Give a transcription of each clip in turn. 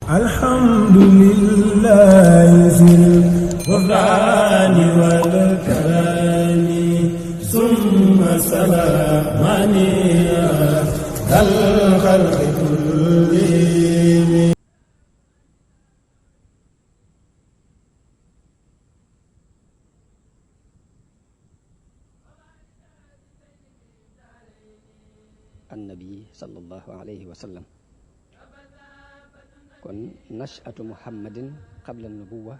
alhamdulillahi zil ghufrani wal karami summa salamani dal khalqi kullihim. annabi sallallahu alayhi wa sallam. kon nashatu muhammadin qabla nubuwa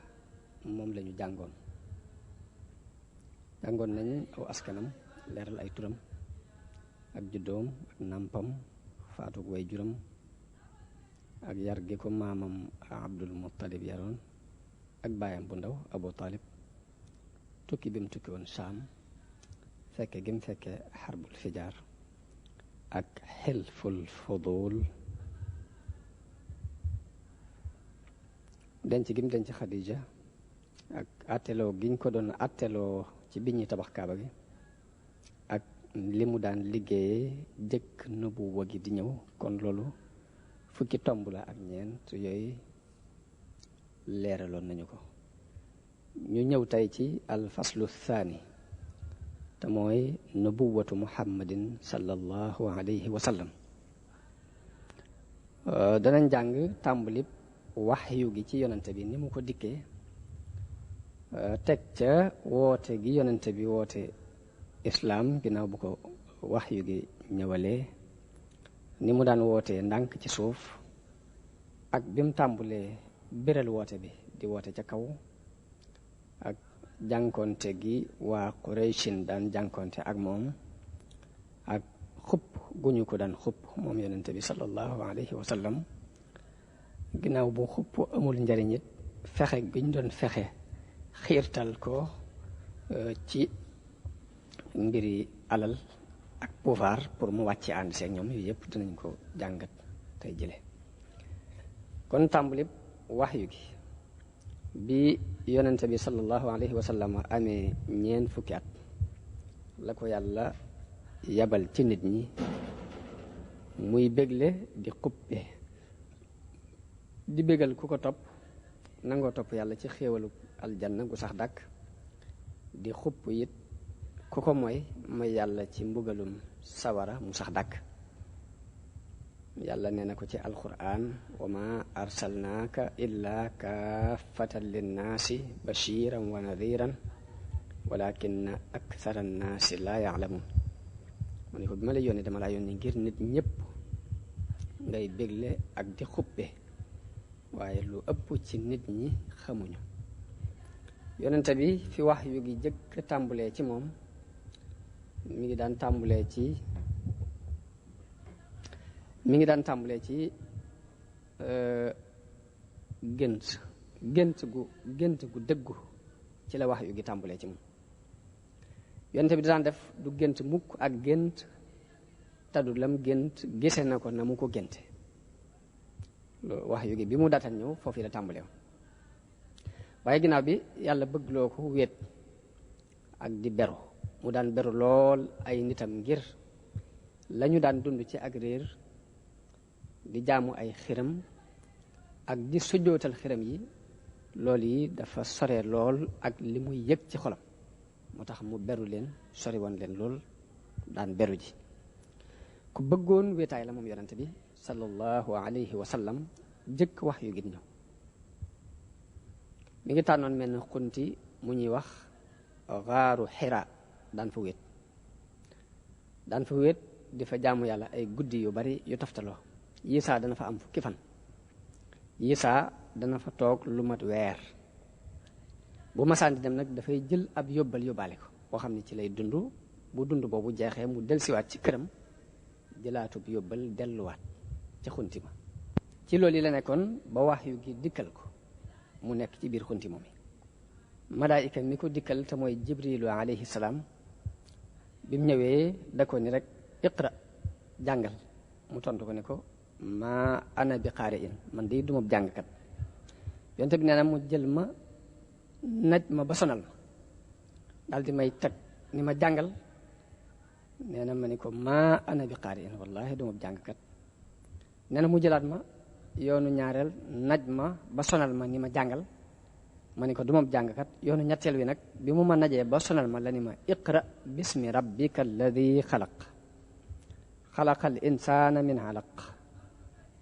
moom la ñu jàngoon nañ aw askanam, leeral ay turam ak juddoom ak nàmpam, faatug way juram ak yar gi ko maamam abdul muttalib yaroon ak baayam bu ndaw abu talib, tukki bi mu tukki woon Saam, fekke gi mu fekke xarbul fijaar ak xilful fudul, denc gi mu denc Xadija ak atteloo giñ ko doon atteloo ci bi ñuy tabax kaaba gi ak li mu daan liggéeyee jëkk nubuwa gi di ñëw. kon loolu fukki tomb la ak ñeent yooyu leeraloon nañu ko. ñu ñëw tey ci alfaslu thani te mooy nubuwatu muhammadin sallallahu alayhi wa sallam. danañ jàng tàmbalib waxyu gi ci yonente bi ni mu ko dikkee, teg ca woote gi yonente bi woote islaam ginnaaw bu ko waxyu gi ñëwalee, ni mu daan wootee ndànk ci suuf ak bi mu tàmbulee biral woote bi di woote ca kaw, ak jànkonte gi waa Qurayshin daan jànkonte ak moom, ak xupp gu ñu ko daan xupp moom yonente bi sallallahu alayhi wa sallam. ginnaaw bu xupp amul njariñ it fexe giñ doon fexe xiirtal ko ci mbiri alal ak pouvoir pour mu wàcce ànd seeg ñoom, yooyu yëpp dinañ ko jàngat tey jële. kon tàmbalib waxyu gi bi yonente bi sallallahu alayhi wa sallam amee 4 fukki at la ko yàlla yabal ci nit ñi muy bégle di xuppe, di bégal ku ko topp nangoo topp yàlla ci xéewalu aljanna gu sax dàkk, di xupp it ku ko mooy yàlla ci mbugalum sawara mu sax dàkk. yàlla nee na ko ci alquran, wa ma arsalnaaka illa kaafatan linnaasi bashiran wa nadiran walakinna akthara annaasi laa ya'lamun. mu ne ko bi ma la yónnee dama laa yónnee ngir nit ñëpp ngay bégle ak di xuppe, waaye lu ëpp ci nit ñi xamuñu. yonente bi fi wax yu gi jëkk tàmbulee ci moom mi ngi daan tàmbulee ci gént gu dëggu ci la wax yu gi tàmbulee ci moom. yonente bi daan def du gént mukk ak gént taddu lam gént gise na ko na mu ko génte. wax yu gi bi mu daataan ñëw foofu la tàmbalee waaye ginnaaw bi yàlla bëgg loo ko wéet ak di beru, mu daan beru lool ay nitam ngir lañu daan dund ci ak réer, di jaamu ay xiram ak di sujjootal xiram yi. loolu yi dafa sore lool ak li muy yëg ci xolam, moo tax mu beru leen, sori woon leen lool, daan beru ji. ku bëggoon wéetaay la moom yonente bi sallallahu alayhi wa sallam jëkk wax yu git ñëw. mi ngi tànnoon mel ne xunti mu ñuy wax xaaru xira, daan fa wéet di fa jaamu yàlla ay guddi yu bari yu taftaloo. yisaa dana fa am fukki fan, yisaa dana fa toog lu mat weer. bu masaan di dem nag dafay jël ab yóbbal yóbbaale ko boo xam ne ci lay dund. bu dund boobu jeexee mu delsiwaat ci këram, jëlaatub yóbbal delluwaat ci xunti ma. ci loolu yi la nekkoon ba wax yu gi dikkal ko, mu nekk ci biir xunti moom. malaayika mi ko dikkal te mooy jibrilu alayhi salaam, bi mu ñëwee da ko ni rek iqra, jàngal. mu tontu ko ne ko ma ana bi qaari in, man de duma jàngkat. yonte bi nee na mu jël ma naj ma ba sonal ma, daal di may teg ni ma jàngal. nee na ma ni ko ma ana bi qaari in, wallahi duma jàngkat. nee na mu jëlaat ma yoonu ñaareel naj ma ba sonal ma ni ma jàngal ma ni ko du ma jàngkat. yoonu ñetteel wi nag bi mu ma najee ba sonal ma la ni ma iqra bismi rabbika alladi xalaq xalaqal insaana min alaq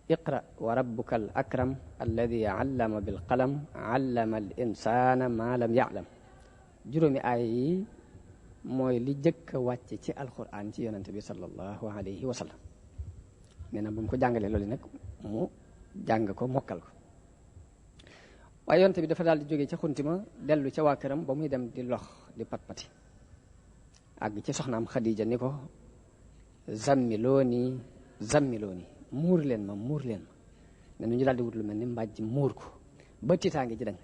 iqra wa rabbuka al akram alladi allama bil qalam allama al insaana ma lam ya'lam. juróomi aay yi mooy li jëkk a wàcc ci alquran ci yonente bi sallallahu alayhi wa sallam. nee na bu mu ko jàngalee loolu nag mu jàng ko mokkal ko. waaye yonente bi dafa daal di jógee ca xuntima dellu ca waa këram ba muy dem di lox di pat-pati àgg ci soxnaam Xadija ni ko zammilooni zammilooni muur leen ma ne nu ñu daal di wut lu mel ni mbàjj muur ko ba tiitaange ji dañ.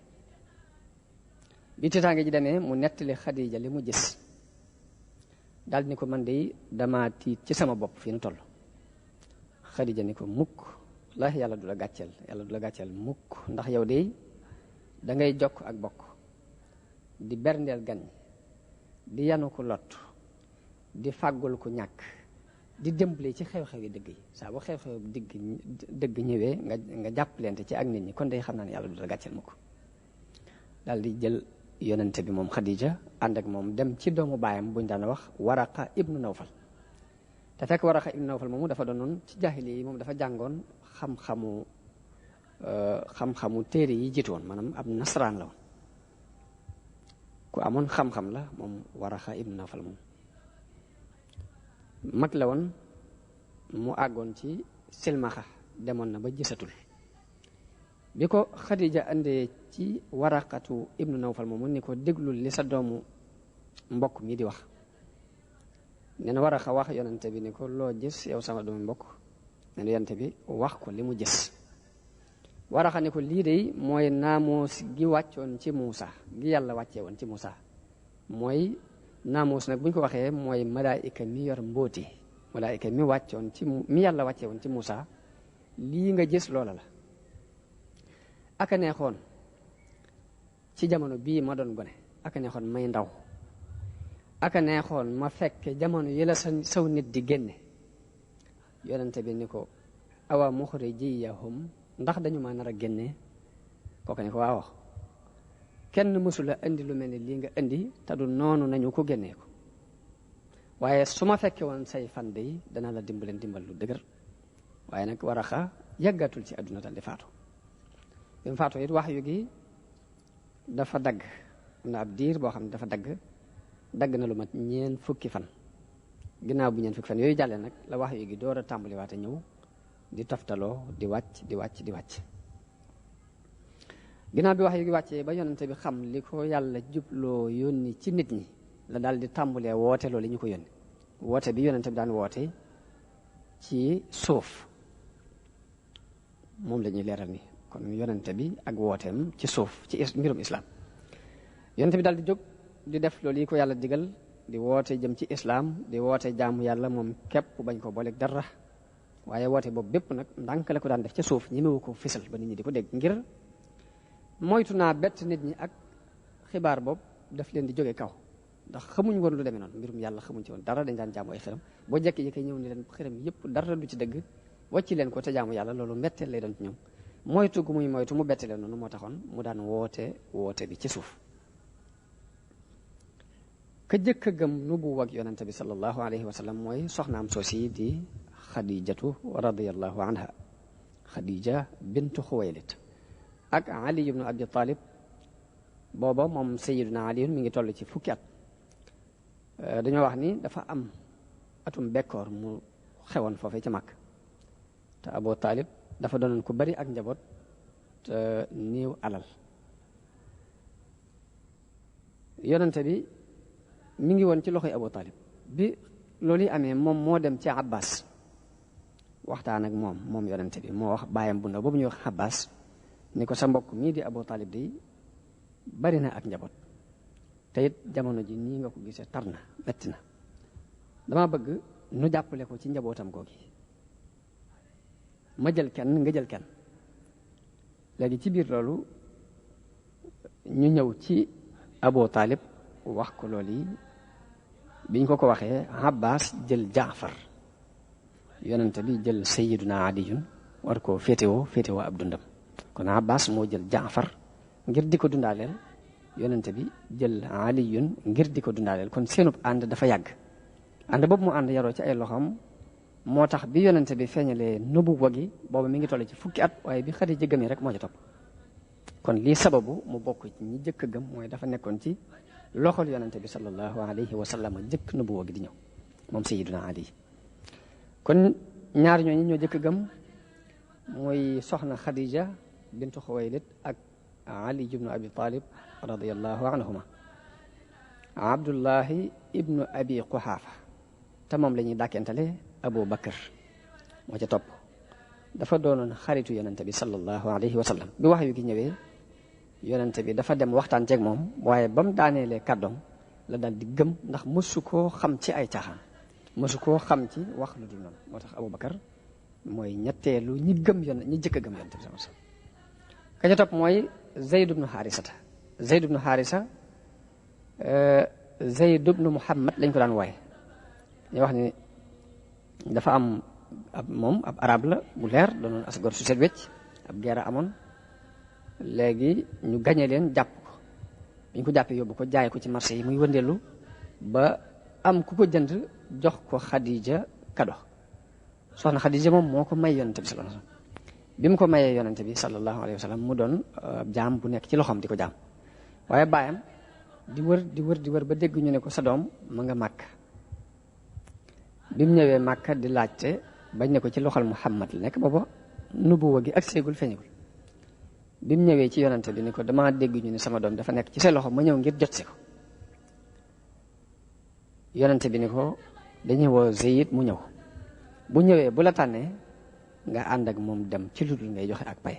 bi tiitaange ji demee mu nettali Xadija li mu gis daal ni ko man de dama tiit ci sama bopp fii nu toll. Xadija ni ko mukk la yàlla du la gàcceel mukk ndax yow de da ngay jokk ak bokk di berndeel gan di yanu ko lot di fàggul ko ñàkk di dimbali ci xew-xew yi dëgg yi saa bu xew-xew dëgg ñëwee nga jàppalante ci ak nit ñi kon day xam naa ne yàlla du la gàcceel mukk. daal di jël yonente bi moom Xadija ànd ak moom dem ci doomu baayam buñ daan wax Waraqa ibnu Nawfal. te fekk Waraqa ibnu Nawfal moomu dafa doonoon ci jaahili yi moom dafa jàngoon xam-xamu téere yi jiitu woon maanaam ab nasaraan la woon ku amoon xam-xam la moom Waraqa ibnu Nawfal moom. mag la woon mu àggoon ci silmaxa demoon na ba gisatul. bi ko Xadija andee ci Waraqatu ibnu Nawfal moomu ni ko déglul li sa doomu mbokk mi di wax. nee na Waraqa wax yonente bi ni ko loo gis yow sama doomu mbokk. nee na yonente bi wax ko li mu gis. Waraqa ni ko lii de mooy naamuus gi wàccoon ci Muusa gi yàlla wàccee woon ci Muusa. mooy naamuus nag bu ñu ko waxee mooy malaayika mi yor mbóoti malaayika mi wàccoon ci mi yàlla wàccee woon ci Muusa. lii nga gis loola la. aka neexoon ci jamono bii ma doon gone aka neexoon may ndaw aka neexoon ma fekke jamono yi la saw nit di génne. yonente bi ni ko awa muxrijiyahum ndax dañu ma nar a génne. kooku ne ko waaw kenn mësula indi lu mel ni lii nga indi te du noonu nañu ko génnee ko waaye su ma fekke woon say fan de dana la dimbaleen dimbal lu dëgër. waaye nag Waraqa yàggatul ci àdduna dal di faatu. bi mu faatoo it wax yu gi dafa dagg am na ab diir boo xam ne dafa dagg na lu mat 4 fukki fan. ginnaaw bu 4 fukki fan yooyu jàllee nag la wax yu gi door a tàmbaliwaate ñëw di taftaloo di wàcc. ginnaaw bi wax yu gi wàccee ba yonente bi xam li ko yàlla jubloo yónni ci nit ñi la daal di tàmbalee woote loolu ñu ko yónni. woote bi yonente bi daan woote ci suuf moom la ñuy leeral ni kon yonente bi ak wooteem ci suuf ci mbirum islam. yonente bi daal di jóg di def loolu yi ko yàlla digal di woote jëm ci islam di woote jaamu yàlla moom képp bañ ko booleeg dara. waaye woote boobu bépp nag ndànk la ko daan def ci suuf ñemewu ko fisal ba nit ñi di ko dégg ngir moytu naa bett nit ñi ak xibaar boobu daf leen di jóge kaw ndax xamuñ woon lu demee noonu mbirum yàlla xamuñ ci woon dara dañ daan jaamu ay xiram boo jekki-jekki ñëw ni leen xiram yëpp dara du ci dëgg wàcci leen ko te jaamu yàlla loolu mbetteel lay doon ci ñoom. moytu gu muy moytu mu bette leen noonu moo taxoon mu daan woote bi ci suuf. ka jëkk a gëm nubuwa ak yonente bi sallallahu alayhi wa sallam mooy soxnaam soosi di Xadijatu radiyallahu anha. Xadija bintu Xuwaylid ak Ali ibnu Abi Talib booba moom Sayyiduna Ali mi ngi toll ci fukki at. dañoo wax ni dafa am atum bekkoor mu xewoon foofee ca Makka te Abu Talib dafa doonoon ku bari ak njaboot te néew alal. yonente bi mi ngi woon ci loxoy Abu Talib bi loolu yi amee moom moo dem ci Abbas waxtaan ak moom yonente bi moo wax baayam bu ndaw boobu ñuy wax Abbas ni ko sa mbokk mii di Abu Talib di bari na ak njaboot te it jamono ji nii nga ko gisee tar na metti na dama bëgg nu jàppale ko ci njabootam googi ma jël kenn nga jël kenn. léegi ci biir loolu ñu ñëw ci Abu Talib wax ko loolu yi biñ ko waxee Abbas jël Jaafar yonente bi jël Sayyiduna Aliyun war koo féetewoo ab dundam. kon Abbas moo jël Jaafar ngir di ko dundaaleel yonente bi jël Aliyun ngir di ko dundaaleel kon seenub ànd dafa yàgg. ànd boobu mu ànd yaroo ci ay loxoom moo tax bi yonente bi feeñalee nubuwa gi boobu mi ngi toll ci fukki at waaye bi Xadiija gëmee rek moo ci topp. kon lii sababu mu bokk ci ñi jëkk a gëm mooy dafa nekkoon ci loxol yonente bi sallallahu alayhi wa sallam jëkk nubuwa gi di ñëw moom Sayyiduna Ali. kon ñaar ñooñu ñoo jëkk a gëm mooy soxna Xadiija bintu Xuwaylid ak Ali ibnu Abi Talib radiyallahu anhuma. Abdullahi ibnu Abi Quhaafa te moom la ñuy dàkkentale Abu Bakar moo ca topp dafa doonoon xaritu yonente bi sallallahu alayhi wa sallam. bi wax yu gi ñëwee yonente bi dafa dem waxtaan ceeg moom waaye ba mu daaneelee kàddoom la daal di gëm ndax mësu koo xam ci ay caaxaan mësu koo xam ci wax lu dul noonu. moo tax Abu Bakar mooy ñetteelu ñi jëkk a gëm yonente bi sallallahu alayhi wa sallam. ka ca topp mooy Zayd ibnu Harisata. Zayd ibnu Harisa Zayd ibnu Muhammad lañ ko daan wooye. ñu wax ni dafa am ab arab la bu leer doonoon as gor su set wecc ab guerre amoon léegi ñu gañe leen jàpp ko bi ñu ko jàppee yóbbu ko jaay ko ci marché yi muy wëndeelu ba am ku ko jënd jox ko Xadiija kado. soxna Xadiija moom moo ko may yonente bi sallallahu alayhi wasallam. bi mu ko mayee yonente bi sallallahu alayhi wasallam mu doon jaam bu nekk ci loxoom di ko jaam waaye baayam di wër ba dégg ñu ne ko sa doom ma nga màkk. bi mu ñëwee màkka di laajte bañ ne ko ci loxol Muhammad la nekk booba nubuwa gi ak seegul feeñagul. bi mu ñëwee ci yonente bi ni ko dama dégg ñu ne sama doom dafa nekk ci sa loxo ma ñëw ngir jot si ko. yonente bi ni ko dañuy woo Zayd mu ñëw bu ñëwee bu la tànnee nga ànd ak moom dem ci lu dul ngay joxe ak pay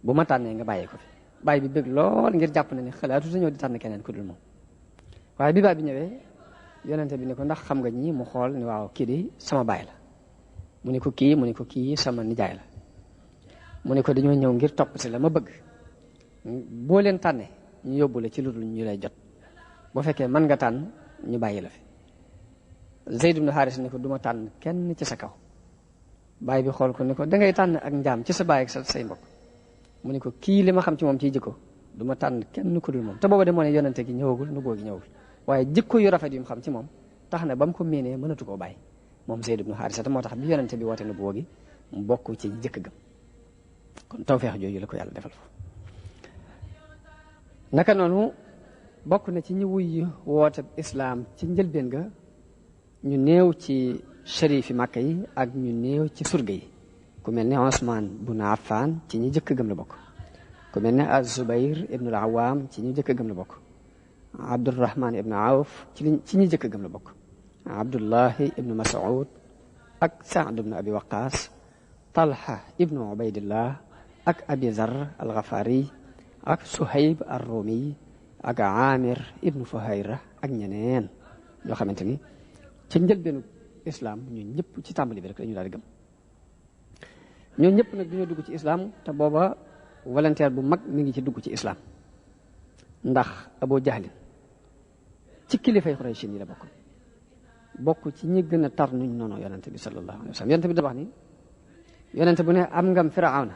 bu ma tànnee nga bàyyee ko fi. baay bi bëgg lool ngir jàpp na ni xalaatu sa ñëw di tànn keneen ku dul moom waaye bi baay bi ñëwee yonente bi ni ko ndax xam nga ñi mu xool ni waaw kii di sama baay la mu ni ko kii sama nijaay la mu ni ko dañoo ñëw ngir topp si la ma bëgg boo leen tànnee ñu yóbbu la ci lu dul ñu lay jot boo fekkee mën nga tànn ñu bàyyi la fi. Zayd ibn Haris ni ko duma tànn kenn ci sa kaw. baay bi xool ko ni ko dangay tànn ak njaam ci sa baay ak say mbokk mu ni ko kii li ma xam ci moom ciy jikko duma tànn kenn ku dul moom te booba de moo ne yonente gi ñëwagul nubuwa gi ñëwagul waaye jikko yu rafet yu mu xam ci moom tax na ba mu ko miinee mënatu koo bàyyi moom Zayd ibn Haris te moo tax bi yonente bi woote nubuwa gi mu bokk ci jëkk gëm. kon tawfeex jooju la ko yàlla defal foofu. naka noonu bokk na ci ñi wuy woote islaam ci njëlbeen ga ñu néew ci shérif yi Màkka yi ak ñu néew ci surga yi ku mel ne Usmaan bun Affaan ci ñi jëkk gëm la bokk ku mel ne Az-Zubayr ibnul Awaam ci ñi jëkk gëm la bokk Abdurrahman ibnu Awf ci ñi jëkk gëm la bokk Abdullahi ibnu Mas'ud ak Saad ibnu Abi Waqaas Talha ibnu Ubaydillah ak Abi Zar al-Ghafari ak Suhayb ar-Rumi ak Amir ibnu Fuhayra ak ñeneen yoo xamante ni ci njëlbeenu islam ñun ñëpp ci tàmbali bi rek dañu daal di gëm. ñun ñëpp nag dañoo dugg ci islam te booba volontaire bu mag mi ngi ci dugg ci islam ndax Abu Jahlin ci kilifay Quraysh yi la bokk ci ñi gën a tar nuñ noonu yonente bi sallallahu alayhi wa sallam. yonente bi da wax ni yonente bu ne am ngam Firawna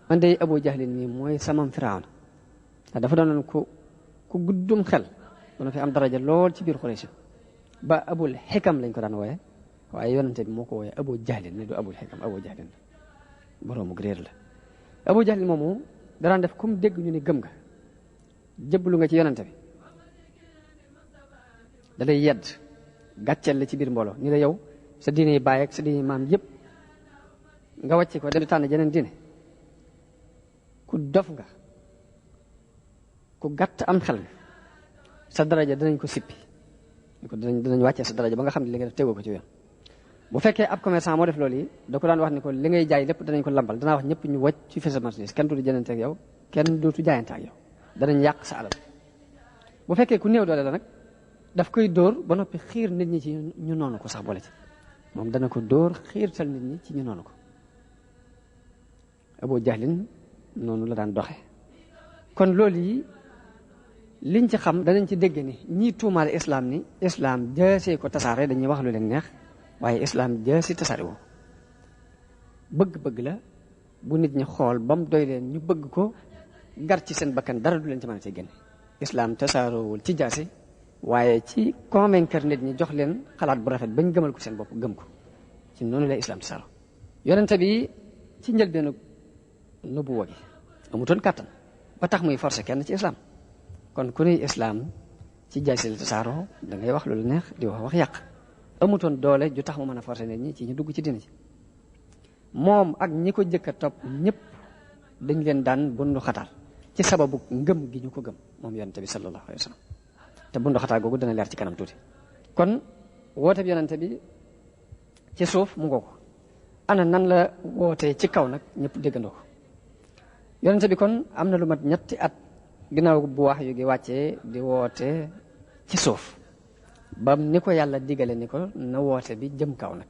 man de Abu Jahlin mi mooy samam Firawna te dafa doonoon ku guddum xel dana fi am daraja lool ci biir Quraysh ba Abul Xikam lañ ko daan wooye waaye yonente bi moo ko wooye Abu Jahlin ne du Abul Xikam Abu Jahlin boroomu réer la. Abu Jahlin moomu daraan def comme dégg ñu ni gëm nga jëbbalu nga ci yonente bi da lay yedd gàcceel la ci biir mbooloo ni la yow sa diine yi baay ak sa diine yi maam yëpp nga wàcce ko dem di tànn jeneen diine ku dof nga ku gàtt am xel nga sa daraja danañ ko sippi danañ wàccee sa daraja ba nga xam ne li nga def tegoo ko ci yoon. bu fekkee ab commerçant moo def loolu yi da ko daan wax ni ko li ngay jaay lépp danañ ko lambal danaa wax ñëpp ñu wàcc ci fi sa marchandise kenn du jënante ak yow kenn dootu jaayante ak yow danañ yàq sa alal. bu fekkee ku néew doole la nag daf koy dóor ba noppi xiir nit ñi ci ñu noonu ko sax boole ci moom dana ko dóor xiirtal nit ñi ci ñu noonu ko. Abu Jahlin noonu la daan doxe kon loolu yi liñ ci xam danañ ci dégg ni ñii tuumaal islam ni islam jaasee ko tasaare dañuy wax lu leen neex waaye islam jaasi tasaare woo bëgg-bëgg la bu nit ñi xool ba mu doy leen ñu bëgg ko gar ci seen bakkan dara du leen ci mën a cee génne. islam tasaaroowul ci jaasi waaye ci convaincre nit ñi jox leen xalaat bu rafet bañ gëmal ko seen bopp gëm ko ci noonu la islam tasaaroo. yonente bi ci njëlbeenu nubuwa gi amutoon kàttan ba tax muy forcer kenn ci islam kon ku nuy islam ci jaasi la tasaaroo da ngay wax lu la neex di wax yàq amutoon doole ju tax mu mën a forcer nit ñi ci ñu dugg ci dina ci moom ak ñi ko jëkk a topp ñëpp dañ leen daan bundu xataal ci sababu ngëm gi ñu ko gëm moom yonente bi sallallahu alayhi wa sallam te bundu xataal googu dana leer ci kanam tuuti. kon woote bi yonente bi ci suuf mu ngoo ko ana nan la wootee ci kaw nag ñëpp déggandoo ko. yonente bi kon am na lu mat ñetti at ginnaaw bu wax yu gi wàccee di woote ci suuf bam ni ko yàlla digale ni ko na woote bi jëm kaw nag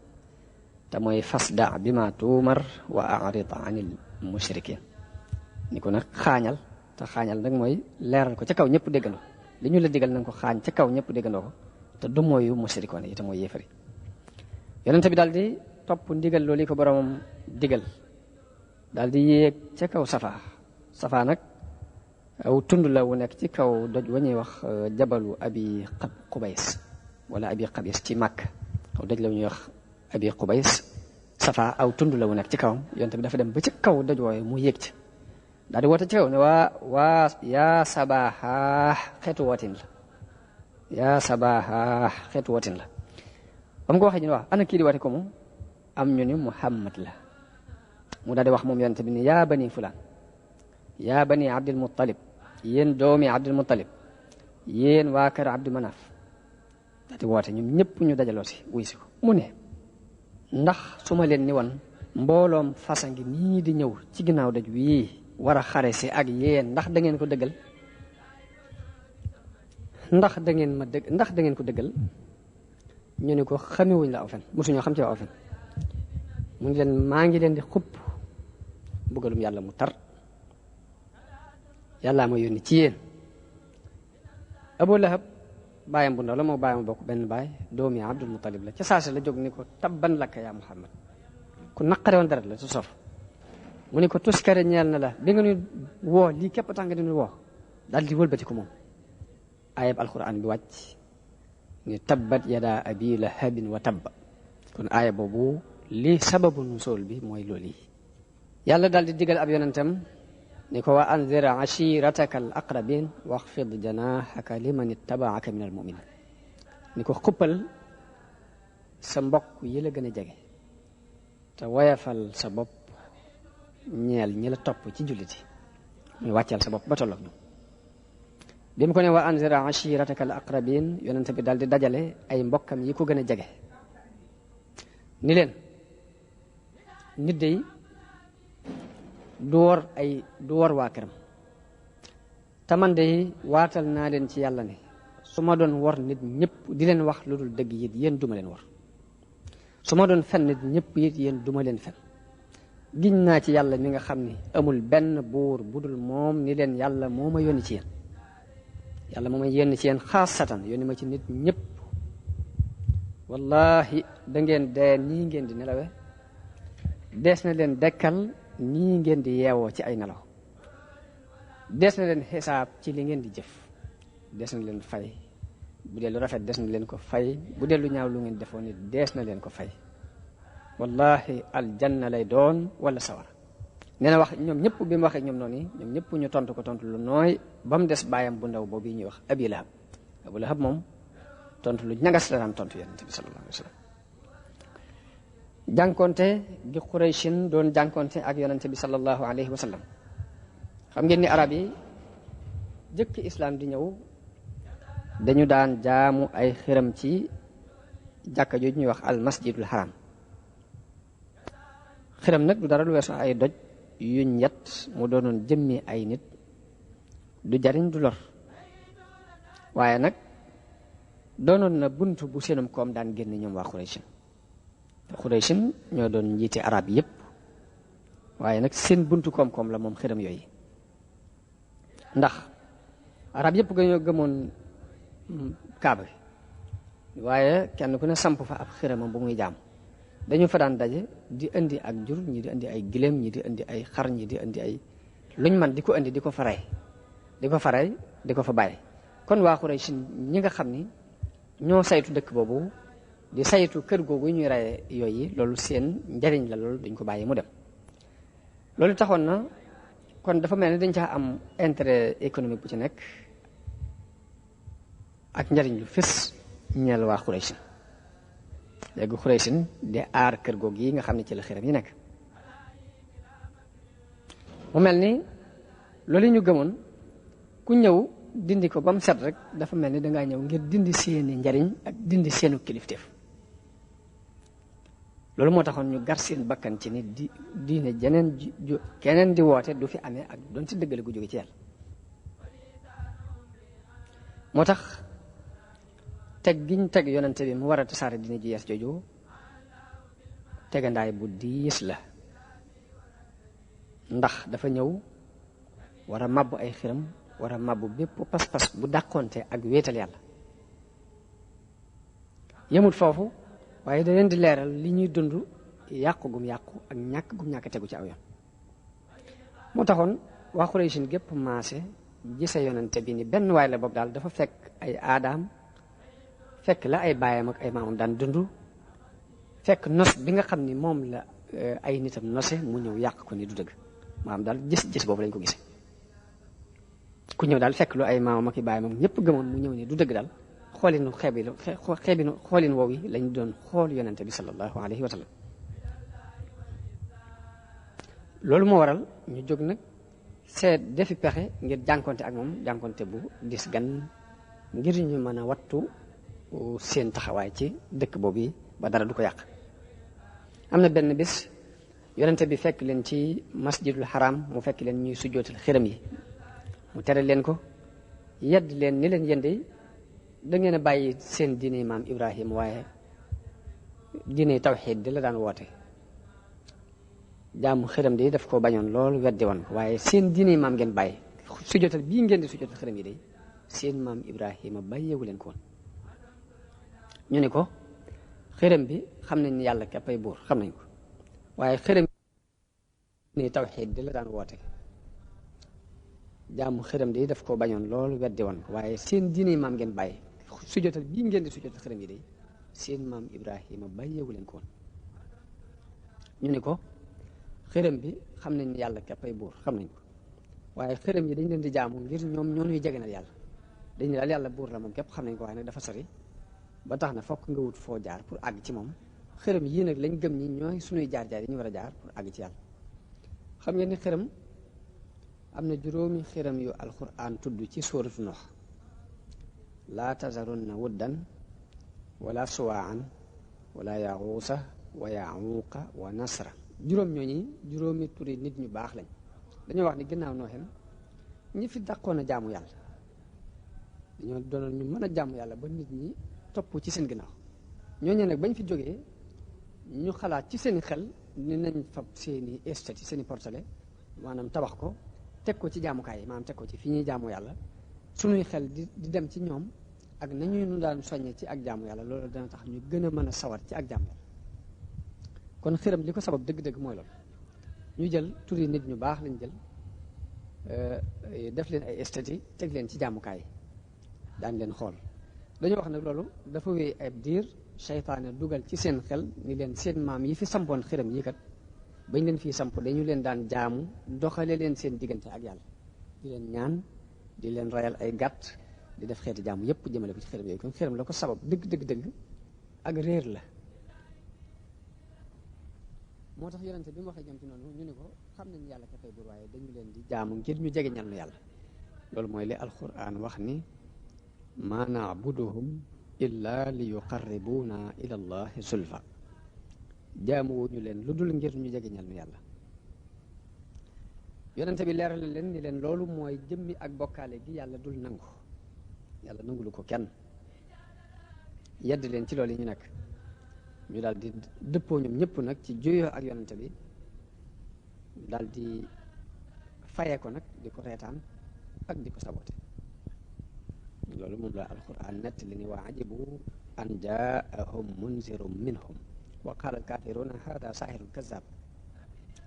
te mooy fasda bi ma tuumar wa a'rid anil mushrikin ni ko nag xaañal te xaañal nag mooy leeral ko ca kaw ñëpp déggandoo li ñu la digal nañ ko xaañ ca kaw ñëpp déggandoo ko te du mooyu mushrikoon yi te mooy yéefari. yonente bi daal di topp ndigal loolu ko boromam digal daal di yéeg ca kaw safa nag aw tund la wu nekk ci kaw doj wa ñuy wax jabalu abi qubays wala abi qabis ci màkk aw doj la wu ñuy wax abi qubays safa aw tund la wu nekk ci kawam yonte bi dafa dem ba ci kaw doj wooye mu yéeg ci daal di woote ci kaw ne waa yaa sabaha xeetu wootin la yaa sabaha xeetu wootin la ba mu ko waxee ñu ne wax ana kii di woote ko mu am ñu ni Muhammad la mu daal di wax moom yonte bi ni yaa bani fulaan yaa bani abdul muttalib yéen doomi abdul muttalib yéen waa kër abdu manaf daal di woote ñoom ñëpp ñu dajaloo si wuy si ko mu ne ndax su ma leen ni woon mbooloom fasa ngi nii di ñëw ci ginnaaw daj wii war a xare si ak yéen ndax da ngeen ko dëggal ndax da ngeen ko dëggal ñu ne ko xamewuñ la aw fen mosuñoo xam ci aw fen mu ngi leen maa ngi leen di xupp bëggalum yàlla mu tar yàllaa ma yónni ci yéen. Abu Lahab baayam bu ndaw la moo baayam bokk benn baay doomi Abdul Muttalib la ca saase la jóg ni ko tabban lakka yaa Muhammad ku naqare woon deret la su sof mu ni ko tuskare ñeel na la bi nga ñu woo lii képp tax nga di ñu woo daal di wëlbati ko moom ayab alquran bi wàcc ni tabbat yada abi lahabin wa tabba kon aaya boobu lii sababu nusool bi mooy loolu yi yàlla daal di digal ab yonentam ni ko wa anzir ashirataka al aqrabin waxfid janahaka liman ittabaaka min al muminin ni ko xuppal sa mbokk yi la gën a jege te woyafal sa bopp ñeel ñi la topp ci julliti muy wàccal sa bopp ba tolloog ñoom bi mu ko ne wa anzir ashirataka al aqrabin yonent bi daal di dajale ay mbokkam yi ko gën a jege ni leen nit day du wor waa këram te man de waatal naa leen ci yàlla ne su ma doon wor nit ñëpp di leen wax lu dul dëgg it yéen duma leen wor su ma doon fen nit ñëpp it yéen duma leen fen giñ naa ci yàlla mi nga xam ni amul benn buur bu dul moom ni leen yàlla moo ma yónni ci yéen yàlla moo ma yónni ci yéen xaasatan yónni ma ci nit ñëpp wallahi da ngeen dee nii ngeen di nelawe dees na leen dekkal nii ngeen di yeewoo ci ay nelaw dees na leen xisaab ci li ngeen di jëf dees na leen fay bu dee lu rafet dees na leen ko fay bu dee lu ñaaw lu ngeen defoon ni dees na leen ko fay wallahi aljanna lay doon wala sawara nee na wax ñoom ñëpp bi mu waxee ñoom noonu ñoom ñëpp ñu tontu ko tontu lu nooy ba mu des baayam bu ndaw boobu ñuy wax Abu Lahab moom tontu lu ñagas la daan tontu yonent bi sallallahu alayhi wa sallam jànkonte gi Qurayshin doon jànkonte ak yonent bi sallallahu alayhi wa sallam xam ngeen ni arab yi jëkk islam di ñëw dañu daan jaamu ay xiram ci jàkka jooju ñuy wax al masjidul haram xiram nag du dara lu weesu ay doj yuñ yet mu doonoon jëmmi ay nit du jariñ du lor waaye nag doonoon na buntu bu seenum koom daan génn ñoom waa Qurayshin ñoo doon njiite arab yépp waaye nag seen buntu koom-koom la moom xiram yooyu ndax arab yépp gañoo gëmoon kaaba bi waaye kenn ku ne samp fa ab xiramam bu muy jaam dañu fa daan daje di indi ak jur, ñi di indi ay giléem, ñi di indi ay xar, ñi di indi ay luñ man di ko indi di ko fa rey di ko fa rey di ko fa bàyyi. kon waa Quraysh ñi nga xam ni ñoo saytu dëkk boobu di saytu kër googu ñuy reye yooyu, loolu seen njariñ la, loolu duñ ko bàyyi mu dem. loolu taxoon na kon dafa mel ni dañ caa am intérêt économique bu ci nekk ak njariñ lu fës ñeel waa Quraysh. léegi Quraysh di aar kër googu yi nga xam ne ci la xiram yi nekk. mu mel ni loolu ñu gëmoon ku ñëw dindi ko ba mu set rek dafa mel ni dangaa ñëw ngir dindi seeni njariñ ak dindi seenu kilifteef. loolu moo taxoon ñu gar seen bakkan ci ni diine jeneen keneen di woote du fi amee ak doon ci dëggale gu jóge ci yàlla. moo tax teg giñ teg yonente bi mu war a tasaare diine ji yees jooju tegandaay bu diis la, ndax dafa ñëw war a mabbu ay xiram, war a mabbu bépp pas-pas bu dàqonte ak wéetal yàlla. yemut foofu waaye da leen di leeral li ñuy dund yàqu gum yàqu ak ñàkk gum ñàkk tegu ci aw yoon. moo taxoon waa Quraysh gépp maase gise yonente bi ni benn waay la boog daal dafa fekk ay aadaam, fekk la ay baayam ak ay maamam daan dund, fekk nos bi nga xam ni moom la ay nitam nose mu ñëw yàq ko ni du dëgg. maanaam daal gis boobu lañ ko gisee. ku ñëw daal fekk lu ay maamam ak i baayam ak ñëpp gëmoon mu ñëw ni du dëgg daal xoolin woow yi lañ doon xool yonente bi sallallahu alayhi wa sallam. loolu moo waral ñu jóg nag seet defi pexe ngir jànkonte ak moom, jànkonte bu dis gan, ngir ñu mën a wattu seen taxawaay ci dëkk boobu yi ba dara du ko yàq. am na benn bis yonente bi fekk leen ci masjidul haram, mu fekk leen ñuy sujjootal xiram yi, mu tere leen ko, yedd leen ni leen yende da ngeen a bàyyi seen diine maam Ibrahim waaye diine tawxiid di la daan woote. jaamu xiram di daf ko bañoon lool, weddi woon ko, waaye seen diine maam ngeen bàyyi. sujjootal bii ngeen di sujjootal xiram yi de seen maam Ibrahima bàyyeewu leen ko woon. ñu ni ko xiram bi xam nañ ni yàlla képp ay buur, xam nañ ko, waaye xiram ni tawxiid di la daan woote. jaamu xiram di daf ko bañoon lool, weddi woon ko, waaye seen diine maam ngeen bàyyi. sujjootal bii ngeen di sujjootal xiram yi de seen maam Ibrahima bàyyeewu leen ko woon. ñu ni ko xiram bi xam nañ ni yàlla képp ay buur, xam nañ ko, waaye xiram yi dañ leen di jaamu ngir ñoom ñoo ñuy jegenal yàlla. dañ ne daal yàlla buur la moom képp xam nañ ko, waaye nag dafa sori ba tax na fokk nga wut foo jaar pour àgg ci moom. xiram yii nag lañ gëm ñi ñooy suñuy jaar-jaar yi ñu war a jaar pour àgg ci yàlla. xam ngeen ni xiram am na juróomi xiram yu alquran tudd ci suuratu Nuux. laa tazarunna wuddan wala suwaan wala yaxuusa wa yaxuuqa wa nasra. juróom ñooñi juróomi turi nit ñu baax lañ. dañoo wax ni ginnaaw Nooxin ñi fi dàqoon a jaamu yàlla, dañoo doonoon ñu mën a jaamu yàlla ba nit ñi topp ci seen ginnaaw. ñooñu nag bañ fi jógee ñu xalaat ci seen xel ni nañ fab seeni estati, seeni portale, maanaam tabax ko teg ko ci jaamukaay yi, maanaam teg ko ci fi ñuy jaamu yàlla. suñuy xel di dem ci ñoom ak nañuy nu daan soññe ci ak jaamu yàlla, loolu dana tax ñu gën a mën a sawar ci ak jaamu yàlla. kon xiram li ko sabab dëgg-dëgg mooy loolu. ñu jël turi nit ñu baax lañ jël def leen ay estati teg leen ci jaamukaay yi daan leen xool. dañoo wax nag loolu dafa wéy ab diir, seytaane dugal ci seen xel ni leen seen maam yi fi sampoon xiram yi kat bañ leen fii samp dañu leen daan jaamu, doxale leen seen diggante ak yàlla, di leen ñaan, di leen rayal ay gàtt, di def xeeti jaamu yépp jëmale ko ci xiram yooyu. kon xiram la ko sabab dëgg ak réer la. moo tax yonente bi mu waxee ñoom ci noonu ñu ne ko xam nañ yàlla ka fay buur, waaye dañu leen di jaamu ngir ñu jege ñal nu yàlla. loolu mooy li alquran wax ni ma naabuduhum illa li yuqarribuna ila allahi zulfa. jaamuwuñu leen lu dul ngir ñu jege ñal nu yàlla. yonente bi leeral leen ni leen loolu mooy jëmmi ak bokkaale gi yàlla dul nangu. yàlla nangulu ko kenn. yedd leen ci loolu yi ñu nekk. ñu daal di dëppoo ñoom ñëpp nag ci juyoo ak yonente bi, daal di faye ko nag di ko reetaan ak di ko sabote. loolu moom la alquran nett li ni wa ajibu an jaahum munzirum minhum wa qaala al kaafiruuna hada saahirun kazzab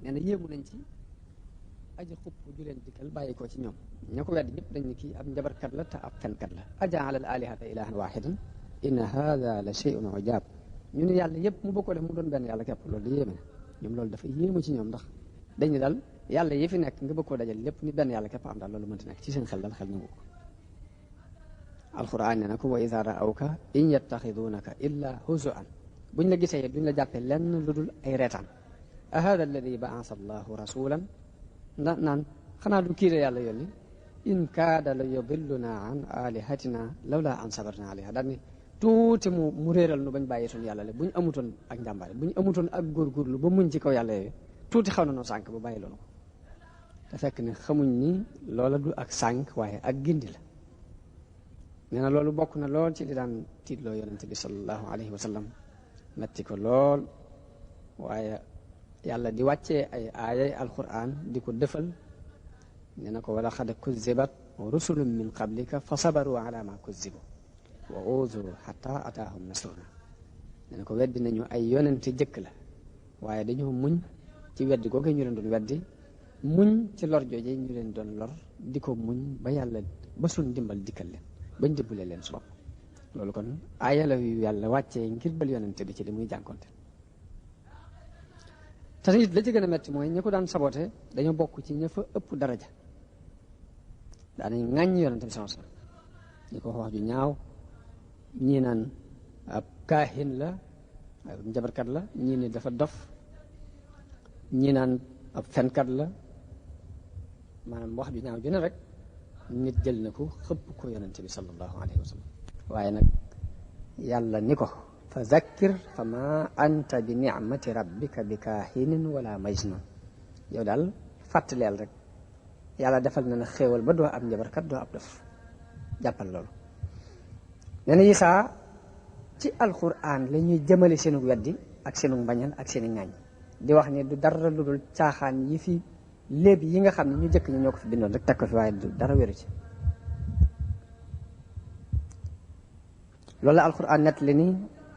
nee na yéemu nañ ci aji xupp ju leen dikkal bàyyi ko ci ñoom ña ko wedd ñëpp dañ ne kii ab njabarkat la te ab fenkat la ajaala al alihata ilahan wahidan inna hada la shay'un ujaab ñu ne yàlla yëpp mu bokk def mu doon benn yàlla képp loolu yéeme na ñoom loolu dafa yéemu ci ñoom ndax dañ ne daal yàlla yi fi nekk nga bëgg koo dajal lépp ni benn yàlla képp am daal loolu mënta nekk ci seen xel daal xel nangu ko alquran ne na ko wa ida raawka in yattaxidunaka illa huzuan buñ la gisee duñ la jàppee lenn lu dul ay reetaan a hada alladi baasa allahu rasulan naan xanaa du kiire yàlla yónni in kaada la yudilluna an alihatina lawla an sabarna alayha daal ni tuuti mu réeral nu bañ bàyyi suñu yàlla le buñ amutoon ak njàmbaare buñ amutoon ak góorgóorlu ba muñ ci kaw yàlla yooyu tuuti xaw na noo sànk ba bàyyi loonu ko te fekk ne xamuñ ni loola du ak sànk waaye ak gindi la nee na loolu bokk na lool ci li daan tiitloo yonente bi sallallahu alayhi wa sallam metti ko lool waaye yàlla di wàccee ay aayay alquran di ko dëfal nee na ko wala xad kuzibat rusulun min qablika fa sabaru ala ma kuzibu wa uzuru xata ataahum nasruna nee na ko weddi nañu ay yonente jëkk la waaye dañoo muñ ci weddi googu ñu leen doon weddi muñ ci lor jooje ñu leen doon lor di ko muñ ba yàlla ba suñ dimbal dikkal leen bañ dimbale leen su bopp loolu kon aaya la yu yàlla wàccee ngir bal yonente bi ci li muy jànkonte te it la ci gën a metti mooy ñi ko daan sabote dañoo bokk ci ña fa ëpp daraja daanañ ŋàññ yonente bi sama sallam ñi ko wax ju ñaaw ñii naan ab kaahin la ab njabarkat la ñii ni dafa dof ñii naan ab fenkat la maanaam wax ju ñaaw ju ne rek nit jël na ko xëpp ko yonente bi sallallahu alayhi wa sallam waaye nag yàlla ni ko fa zakkir fa ma anta bi nicmati rabbika bi kaahinin wala majnun yow daal fàttaleel rek yàlla defal na na xéewal ba doo ab njabarkat doo ab dof jàppal loolu nee na Isaa ci alquran la ñuy jëmale seenu weddi ak seenu mbañal ak seeni ŋaañ di wax ni du dara lu dul caaxaan yi fi léeb yi nga xam ne ñu jëkk ñi ñoo ko fi bindoon rek teg ko fi waaye du dara wéru ci loolu la alquran nett li ni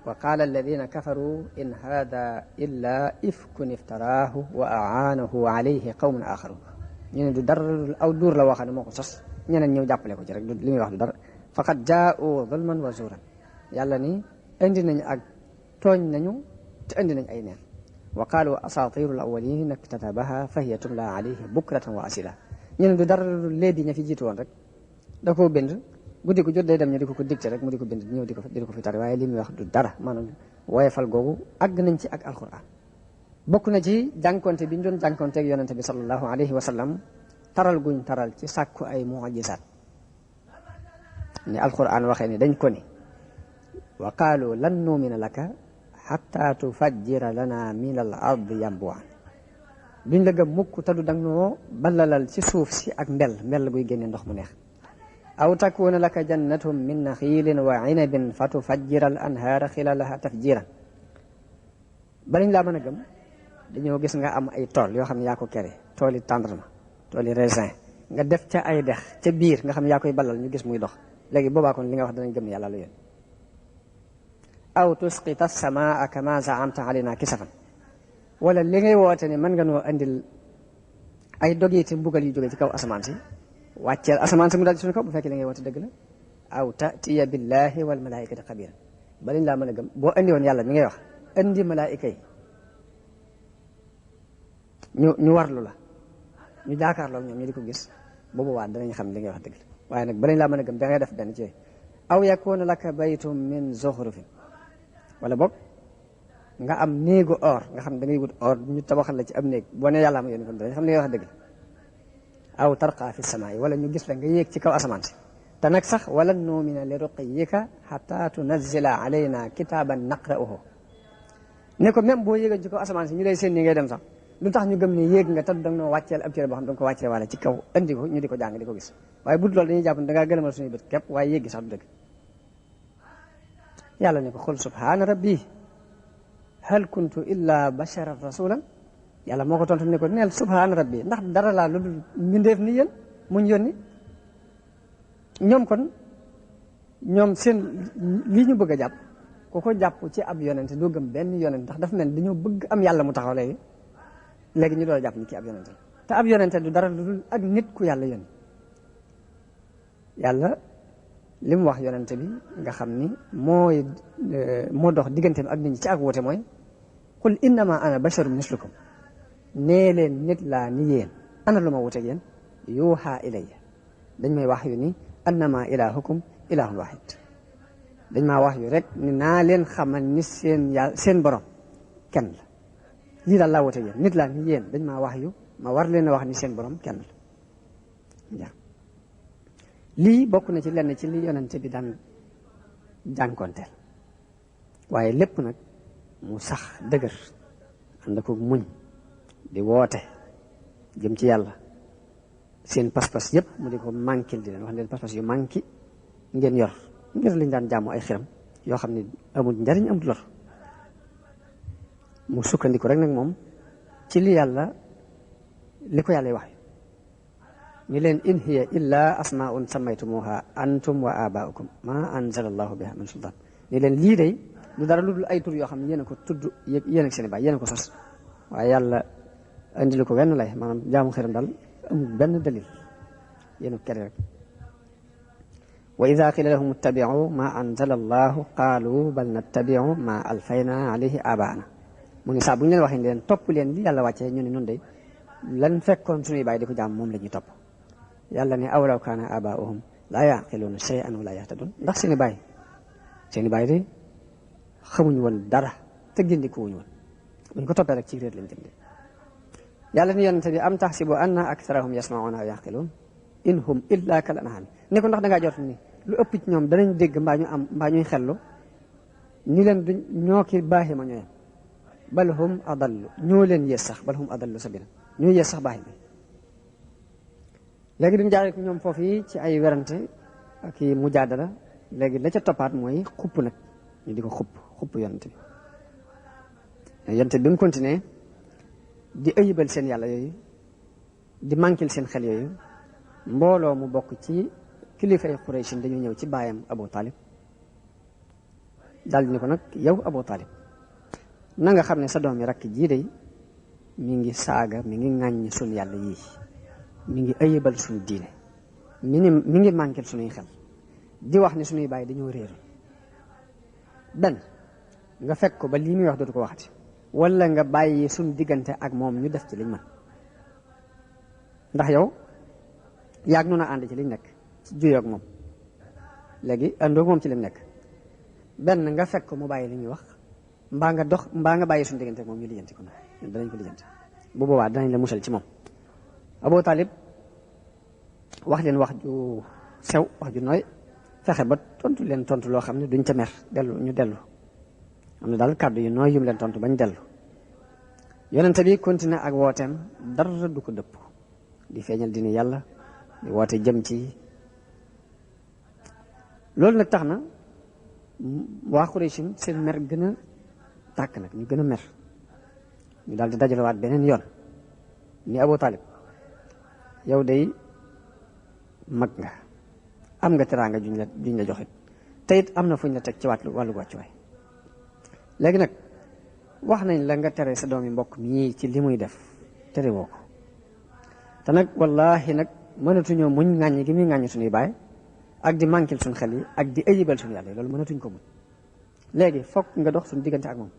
wa qaala alladina kafaru in hada illa ifkun iftaraahu wa aanahu alayhi qawmun axarun ñu ne du dara lu dul aw duur la waxam ne moo ko sos ñeneen ñëw jàppale ko ci rek li muy wax du dara faqad jaa'u zulman wa zuuran yàlla ni indi nañu ak tooñ nañu te indi nañ ay neen wa qaalu asaatiru al awwalin iktatabaha fa hiya tumla alayhi bukratan wa asila ñu ne du dara lu léegi ña fi jiitu woon rek da koo bind guddi ko jot day dem ñu di ko dicté rek mu di ko bind ñëw di ko fi tari waaye li muy wax du dara maanaam woyefal googu àgg nañ ci ak alquran bokk na ci jànkonte bi ñu doon jànkonteeg yonente bi sallallahu alayhi wa sallam taral guñ taral ci sàkku ay mujisaat ni alquran waxee ni dañ ko ni wa qaalu lan nuumina laka xatta tufajjira lana min al ardi yambuan duñ la gëm mukk te du dang noo ballalal ci suuf si ak mbell guy génne ndox mu neex aw takuna laka jannatum min naxiilin wa inabin fa tufajjira al anhaara xilalaha tafjiran balañ laa mën a gëm dañoo gis nga am ay tool yoo xam ne yaa ko kere tooli tendrement tooli raisin nga def ca ay dex ca biir nga xam ne yaa koy ballal ñu gis muy dox léegi boobaa kon li nga wax danañ gëm yàlla la yoon aw tusqita samaa kama zaamta alayna kisafan wala li ngay woote ne mën nga noo andil ay dogiti mbugal yu jóge ci kaw asamaan si wàcceel asamaan si mu daal ci suñu kaw bu fekkee li ngay woote dëgg la aw tatiya billahi wal malaikati xabiran ba lañ laa mën a gëm boo andi woon yàlla mi ngay wax andi malaayika yi ñu warlu la ñu jaakaarloo ñoom ñu di ko gis bu boobaa danañ xam li ngay wax dëgg la waaye nag ba lañ laa mën a gëm da ngay def benn ci aw yakuna laka baytum min zuxrufin wala boog nga am néegu or nga xam da ngay wut or ñu tabaxal la ci am néeg boo ne yàlla ma yónni kon danañ xam li ngay wax dëgg la aw tarqa fi samaa wala ñu gis la nga yéeg ci kaw asamaan si te nag sax wala nuumina li ruqiyika xata tunazila alayna kitaaban naqra'uhu ne ko même boo yéegoon ci kaw asamaan si ñu lay seen ni ngay dem sax lu tax ñu gëm ne yéeg nga te danga noo wàcceel ab téere boo xam danga ko wàccee wala ci kaw andi ko ñu di ko jàng di ko gis waaye bu dul loolu dañuy jàpp ne dangaa gëlëmal suñuy bët képp waaye yéeg gi sax du dëgg yàlla ne ko xul subhaana rabbi hal kuntu illa basharan rasulan yàlla moo ko tontu ne ko neel subhaana rabbi ndax dara laa lu dul mbindeef ni yéen muñ yónni ñoom kon ñoom seen lii ñu bëgg a jàpp ku ko jàpp ci ab yonente doo gëm benn yonente ndax dafa mel dañoo bëgg am yàlla mu taxaw léegi ñu doon jàpp ni kii ab yonente te ab yonente du dara lu dul ak nit ku yàlla yónni yàlla li mu wax yonente bi nga xam ni moo dox digganteem ak nit ñi ci ak woote mooy qul innama ana basharun mislukum nee leen nit laa ni yéen ana lu ma wuteeg yéen yuuxa ilayya dañ may wax yu ni annama ilahukum ilahun wahid dañ maa wax yu rek ni naa leen xamal ni seen borom kenn la lii daal laa wuteeg yéen nit laa ni yéen dañ maa wax yu ma war leen a wax ni seen borom kenn la lii bokk na ci lenn ci li yonente bi daan jànkonteel waaye lépp nag mu sax dëgër ànd ko muñ di woote jëm ci yàlla seen pas-pas yëpp mu di ko manquil di leen wax leen pas-pas yu manqué ngeen yor ngir liñ daan jaamu ay xiram yoo xam ne amul njariñ amul lor mu sukkandiku rek nag moom ci li ko yàlla wax ni leen in hiya illa asmaun sammaytumuha antum wa abaukum ma anzala allahu biha min sultan ni leen lii day lu dara lu dul ay tur yoo xam ne yéen a ko tudd yéen ak seen i baay yéen a ko sos waaye yàlla indilu ko wenn lay maanaam jaamu xiram daal amul benn dalil yéen a ko kere rek wa ida qila lahum ittabiu ma anzala allahu qaalu bal nattabiu ma alfayna alayhi abaana mu ngi saa bu ñu leen waxee leen topp leen li yàlla wàccee ñu ne nun day lan fekkoon suñuy baay di ko jaam moom la ñuy topp yàlla ne awlaw kaana abaauhum laa yaqiluuna shay'an wa laa yahtadun ndax seen i baay de xamuñu woon dara te gindiko wuñu woon buñ ko toppee rek ci réer lañ jëm de yàlla ni yonente bi am taxsibu anna aktharahum yasma'una aw yaqiluun in hum illa kal an'aam ne ko ndax dangaa jot ni lu ëpp ci ñoom danañ dégg mbaa ñuy xellu ni leen duñ ñoo ki baaxi ma ñooyam bal hum adallu ñoo leen yées sax bal hum adallu sabila ñoo yées sax baaxi bi léegi duñ jaaree ko ñoom foofu yi ci ay werante ak i mujaadala léegi la ca toppaat mooy xupp nag ñu di ko xupp yonent bi mu continué di ëyibal seen yàlla yooyu di manquil seen xel yooyu mbooloo mu bokk ci kilifay Quraysh dañu ñëw ci baayam Abu Talib daal di ne ko nag yow Abu Talib na nga xam ne sa doom yi rakk jii day mi ngi saaga mi ngi ŋàññ suñ yàlla yii mi ngi ëyibal suñ diine mi ngi manquil suñuy xel di wax ne suñuy baay dañoo réer benn nga fekk ko ba lii muy wax dootu ko waxati wala nga bàyyi suñ diggante ak moom ñu def ci liñ mën ndax yow yaag noonu a ànd ci liñ nekk ci juyoog moom léegi àndoog moom ci lim nekk benn nga fekk ko mu bàyyi li ñuy wax mbaa nga bàyyi suñ diggante ak moom ñu lijjanti ko ñun danañ ko lijjanti bu boobaa danañ la musal ci moom Abu Talib wax leen wax ju sew wax ju nooy fexe ba tontu leen tontu loo xam ne duñ ca mer ñu dellu am na daal kàddu yu nooy yum leen tontu bañ dellu yonente bi continué ak wooteem dara du ko dëpp di feeñal dina yàlla di woote jëm ci loolu nag tax na waa Quraysh seen mer gën a tàkk nag ñu gën a mer ñu daal di dajalewaat beneen yoon ni Abu Talib yow day mag nga am nga teraanga juñ la joxit te it am na fuñ la teg ci wàllu wàccuwaay léegi nag wax nañ la nga tere sa doomi mbokk mii ci li muy def tere woo ko te nag wallaahi nag mënatuñoo muñ ŋàññi gi muy ŋàññi suñuy baay ak di manquil suñ xel yi ak di ayibal suñu yàlla yi loolu mënatuñ ko muñ léegi fokk nga dox suñu diggante ak moom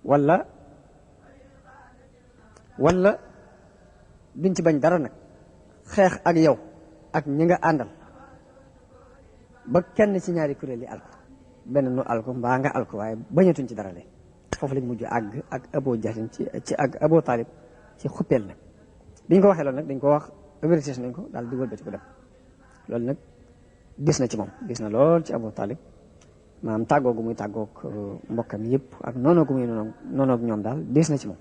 wala duñ ci bañ dara nag xeex ak yow ak ñi nga àndal ba kenn ci ñaari kuréel yi alko benn nu alko mbaa nga alko waaye bañatuñ ci dara le foofu lañ mujj àgg ak Abu Jahlin ci ak Abu Talib ci xuppeel nag biñ ko waxee loolu nag dañ ko wax avertise nañ ko daal di wëlbati ko dem loolu nag gis na ci moom gis na lool ci Abu Talib maanaam tàggoo gu muy tàggoog mbokkam yëpp ak noonoo gu muy noonoog ñoom daal gis na ci moom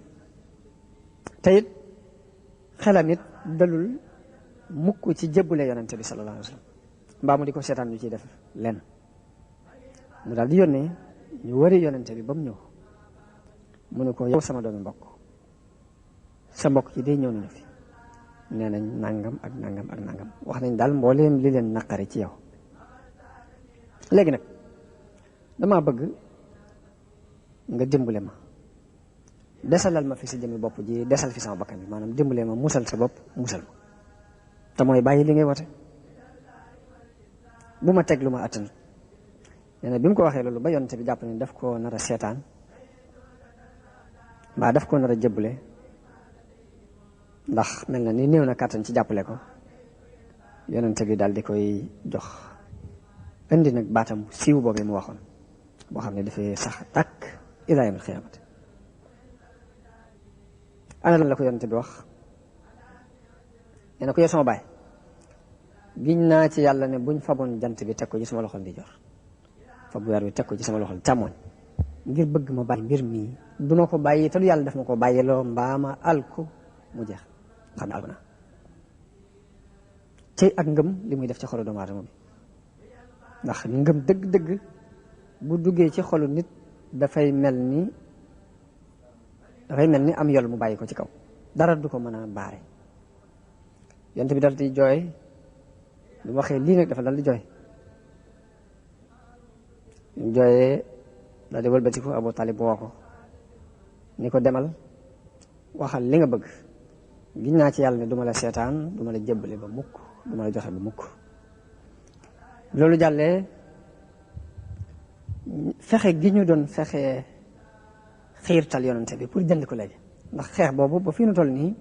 te it xelam it dalul mukk ci jébbule yonente bi sallallahu alayhi wa sallam mbaa mu di ko seetaan ñu ciy def lenn mu daal di yónnee ñu wari yonente bi ba mu ñëw mu ne ko yow sama doomi mbokk sa mbokk ci day ñëw nañu fi nee nañ nangam ak nangam ak nangam wax nañ daal mbooleem li leen naqari ci yow léegi nag dama bëgg nga dimbale ma desalal ma fi sa jëmmi bopp ji desal fi sama bakkan bi maanaam dimbale ma musal sa bopp musal ma te mooy bàyyi li ngay wote bu ma teg lu ma attan nee na bi mu ko waxee loolu ba yonent bi jàpp ne daf koo nar a seetaan mbaa daf koo nar a jëbbale ndax mel na ni néew na kàttan ci jàppale ko yonent bi daal di koy jox indi nag baatam siiw boobee mu waxoon boo xam ne dafay sax tàkk ilaa yawmil qiyaamati ana lan la ko yonent bi wax nee na ko yow sama baay giñ naa ci yàlla ne buñ faboon jant bi teg ko ci sama loxol di jor fab weer bi teg ko ci sama loxol càmmoñ ngir bëgg ma bàyyi mbir mii du ma ko bàyyi te du yàlla daf ma ko bàyyiloo mbaa ma alku mu jeex xam ne alku naa ci ak ngëm li muy def ci xolu doomu aadama bi ndax ngëm dëgg-dëgg bu duggee ci xolu nit dafay mel ni am yol mu bàyyi ko ci kaw dara du ko mën a baare yonent bi dal di jooy bi mu waxee lii nag dafa dal di jooy ñu jooyee dal di wëlbatiku Abu Talib woo ko ni ko demal waxal li nga bëgg giñ naa ci yàlla ne duma la seetaan duma la jébbale ba mukk duma la joxe ba mukk loolu jàllee fexe gi ñu doon fexe xiirtal yonante bi pour jënd ko léegi ndax xeex boobu ba fii nu toll nii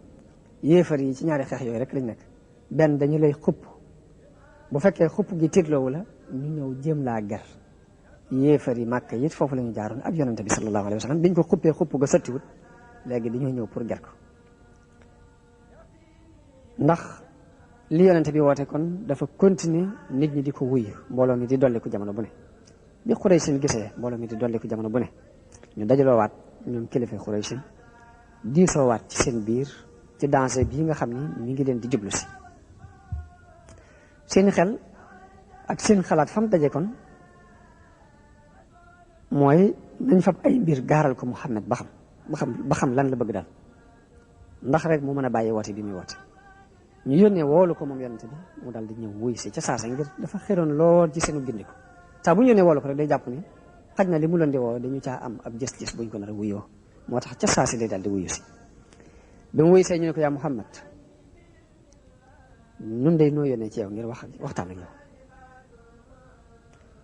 yéefar yi ci ñaari xeex yooyu rek lañ nekk benn dañu lay xupp bu fekkee xupp gi tiitloowu la ñu ñëw jéem laa ger yéefar yi màkk it foofu la ñu jaaroon ak yonante bi sallallahu alayhi wa sallam biñ ko xuppee xupp ga sottiwut léegi dañoo ñëw pour ger ko ndax li yonante bi woote kon dafa continuer nit ñi di ko wuyu mbooloo mi di dolliku jamono bu ne bi Xuraysin gisee mbooloo mi di dolliku jamono bu ne ñu dajaloo waat ñoom kilifa Xuraysin diisoo waat ci seen biir ci danger bii nga xam ni mi ngi leen di jublu si seen xel ak seen xalaat fam daje kon mooy nañ fab ay mbir gaaral ko Muhammad ba xam lan la bëgg daal ndax rek mu mën a bàyyi woote bi muy woote ñu yónnee woolu ko moom yonente bi mu daal di ñëw wuy si ca saasa ngir dafa xëroon lool ci seenu gindiku saa bu ñu yónnee woolu ko rek day jàpp ni xaj na li mu leen di woo dañu caa am ab gis-gis buñ ko nar a wuyoo moo tax ca saasi day daal di wuyu si bi mu wuy see ñu ne ko yaa Muhammad nun day noo yónnee ci yow ngir waxtaan ak yow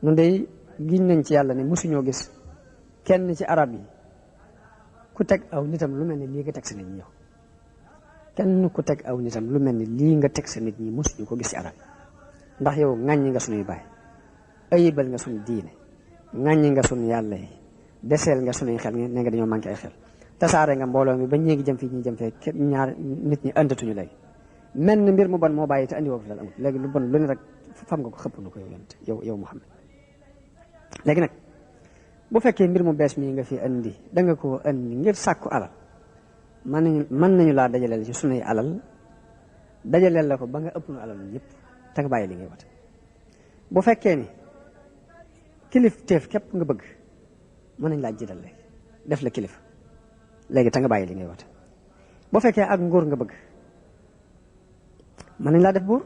nun day giñ nañ ci yàlla ne mosuñoo gis kenn ci arab yi ku teg aw nitam lu mel ni lii nga teg sa nit ñi yow kenn ku teg aw nitam lu mel ni lii nga teg sa nit ñi mosuñu ko gis ci arab yi ndax yow ŋàññi nga sunuy baay ayibal nga sunu diine ŋàññi nga sunu yàlla yi deseel nga sunuy xel ne nga dañoo manqué ay xel tasaare nga mbooloo mi ba ñéegi jëm fii ñi jëm fee ñaar nit ñi àndatuñu léegi mel ni mbir mu bon moo bàyyi te andi woo fi dal amul léegi lu bon lu ne rek fam nga ko xëpp na ko yow Muhammad léegi nag bu fekkee mbir mu bees mii nga fi andi da nga koo andi ngir sàkku alal mën nañu laa dajaleel ci sunuy alal dajaleel la ko ba nga ëpp nu alal ñëpp te nga bàyyi li ngay wate bu fekkee ni kilif teef képp nga bëgg mën nañ laa jiital léegi def la kilif léegi te nga bàyyi li ngay wate bu fekkee ak nguur nga bëgg mën nañ laa def buur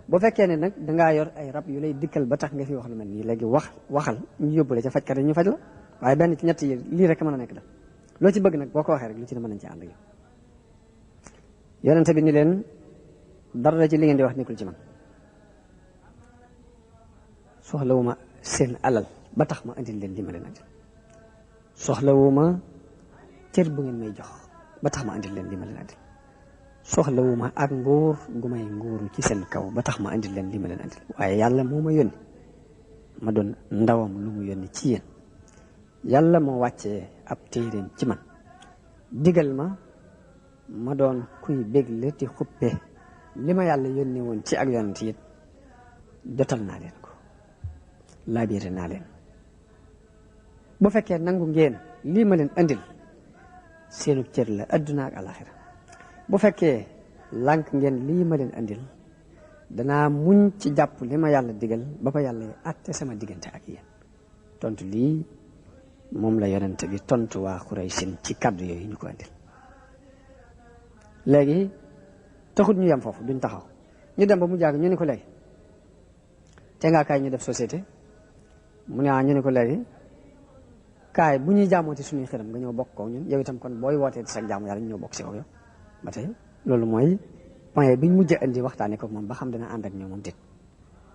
bu fekkee ne nag dangaa yor ay rab yu lay dikkal ba tax nga fi wax lu mel nii léegi waxal ñu yóbbu la ca fajkat yi ñu faj la waaye benn ci ñett yi lii rek mën a nekk def loo ci bëgg nag boo ko waxee rek lu ci ne mën nañ ci ànd ak yow yonente bi ni leen dara ci li ngeen di wax nekkul ci man soxlawuma seen alal ba tax ma andil leen li ma leen andil soxlawuma cër bu ngeen may jox ba tax ma andil leen li ma leen andil soxlawuma ak nguur gu may nguuru ci seen kaw ba tax ma andil leen li ma leen andil waaye yàlla moo ma yónni ma doon ndawam lu mu yónni ci yéen yàlla moo wàccee ab téeréem ci man digal ma doon kuy bégle ti xuppe li ma yàlla yónni woon ci ak yonent it jotal naa leen ko laabiire naa leen bu fekkee nangu ngeen lii ma leen andil seenu cër la adduna ak alaxira bu fekkee lànk ngeen lii ma leen andil danaa muñ ci jàpp li ma yàlla digal ba ba yàlla àtte sama diggante ak yéen tontu lii moom la yonente bi tontu waa Xuraysin ci kàddu yooyu ñu ko andil léegi taxut ñu yem foofu duñ taxaw ñu dem ba mu jàgg ñu ne ko léegi te ngaa kaay ñu def société mu ne ñu ne ko léegi kaay bu ñuy jaamooti suñuy xërëm nga ñëw bokk ko ñun yow itam kon booy wootee sa jaamu yàlla ñu ñëw bokk si kaw yow ba tey loolu mooy point biñ mujj indi waxtaane ko moom ba xam dina ànd ak ñoom moom dit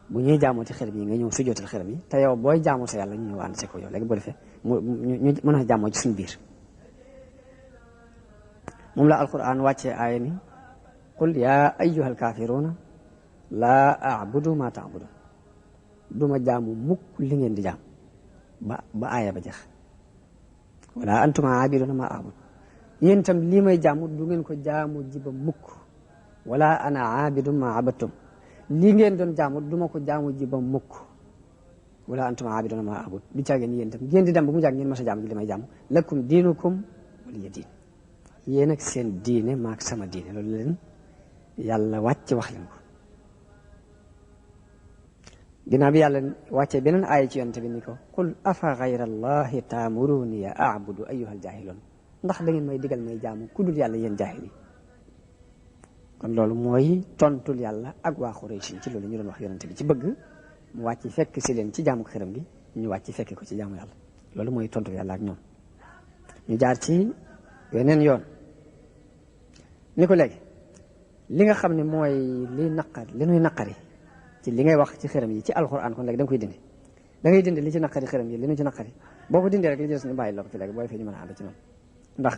bu ñuy jaamooti xërëm yi nga ñëw sujjootal xërëm yi te yow booy jaamoo sa yàlla ñu ñëw ànd si kaw yow léegi boo defee ñu mën a jaamoo ci suñu biir moom la alquran wàccee aaya ni qul yaa ayyuhal kaafiruuna laa a'budu ma ta'budun duma jaamu mukk li ngeen di jaam ba aaya ba jeex wala antuma aabiduna ma a'bud yéen itam lii may jaamu du ngeen ko jaamu ji ba mukk wala ana aabidu ma abadtum lii ngeen doon jaamu duma ko jaamu ji ba mukk wala antuma aabiduna ma a'bud du caageen yéen itam ngeen di dem ba mu jàag ngeen mas a jaamu ji li may jaamu lakum diinukum waliya diin yéen ak seen diine maak sama diine loolu leen yàlla wàcc wax leen ko ginnaaw bi yàlla wàccee beneen aaya ci yonent bi ni ko qul afa gayra allahi taamuruni a'budu ayyuhal jaahiloon ndax da ngeen may digal may jaamu ku dul yàlla yéen jaahil yi kon loolu mooy tontul yàlla ak waa Quraysh ci loolu ñu doon wax yonent bi ci bëgg mu wàcc fekk si leen ci jaamu xiram gi ñu wàcc fekk ko ci jaamu yàlla loolu mooy tontul yàlla ak ñoom ñu jaar ci weneen yoon ni ko léegi li nga xam ne mooy li nuy naqari ci li ngay wax ci xërëm yi ci alxuraan kon léegi da nga koy dindi da ngay dindi li ci naqari xërëm yi li nu ci naqari boo ko dindee rek li des ñu bàyyi la ko fi léegi booy fee ñu mën a ànd ci noonu ndax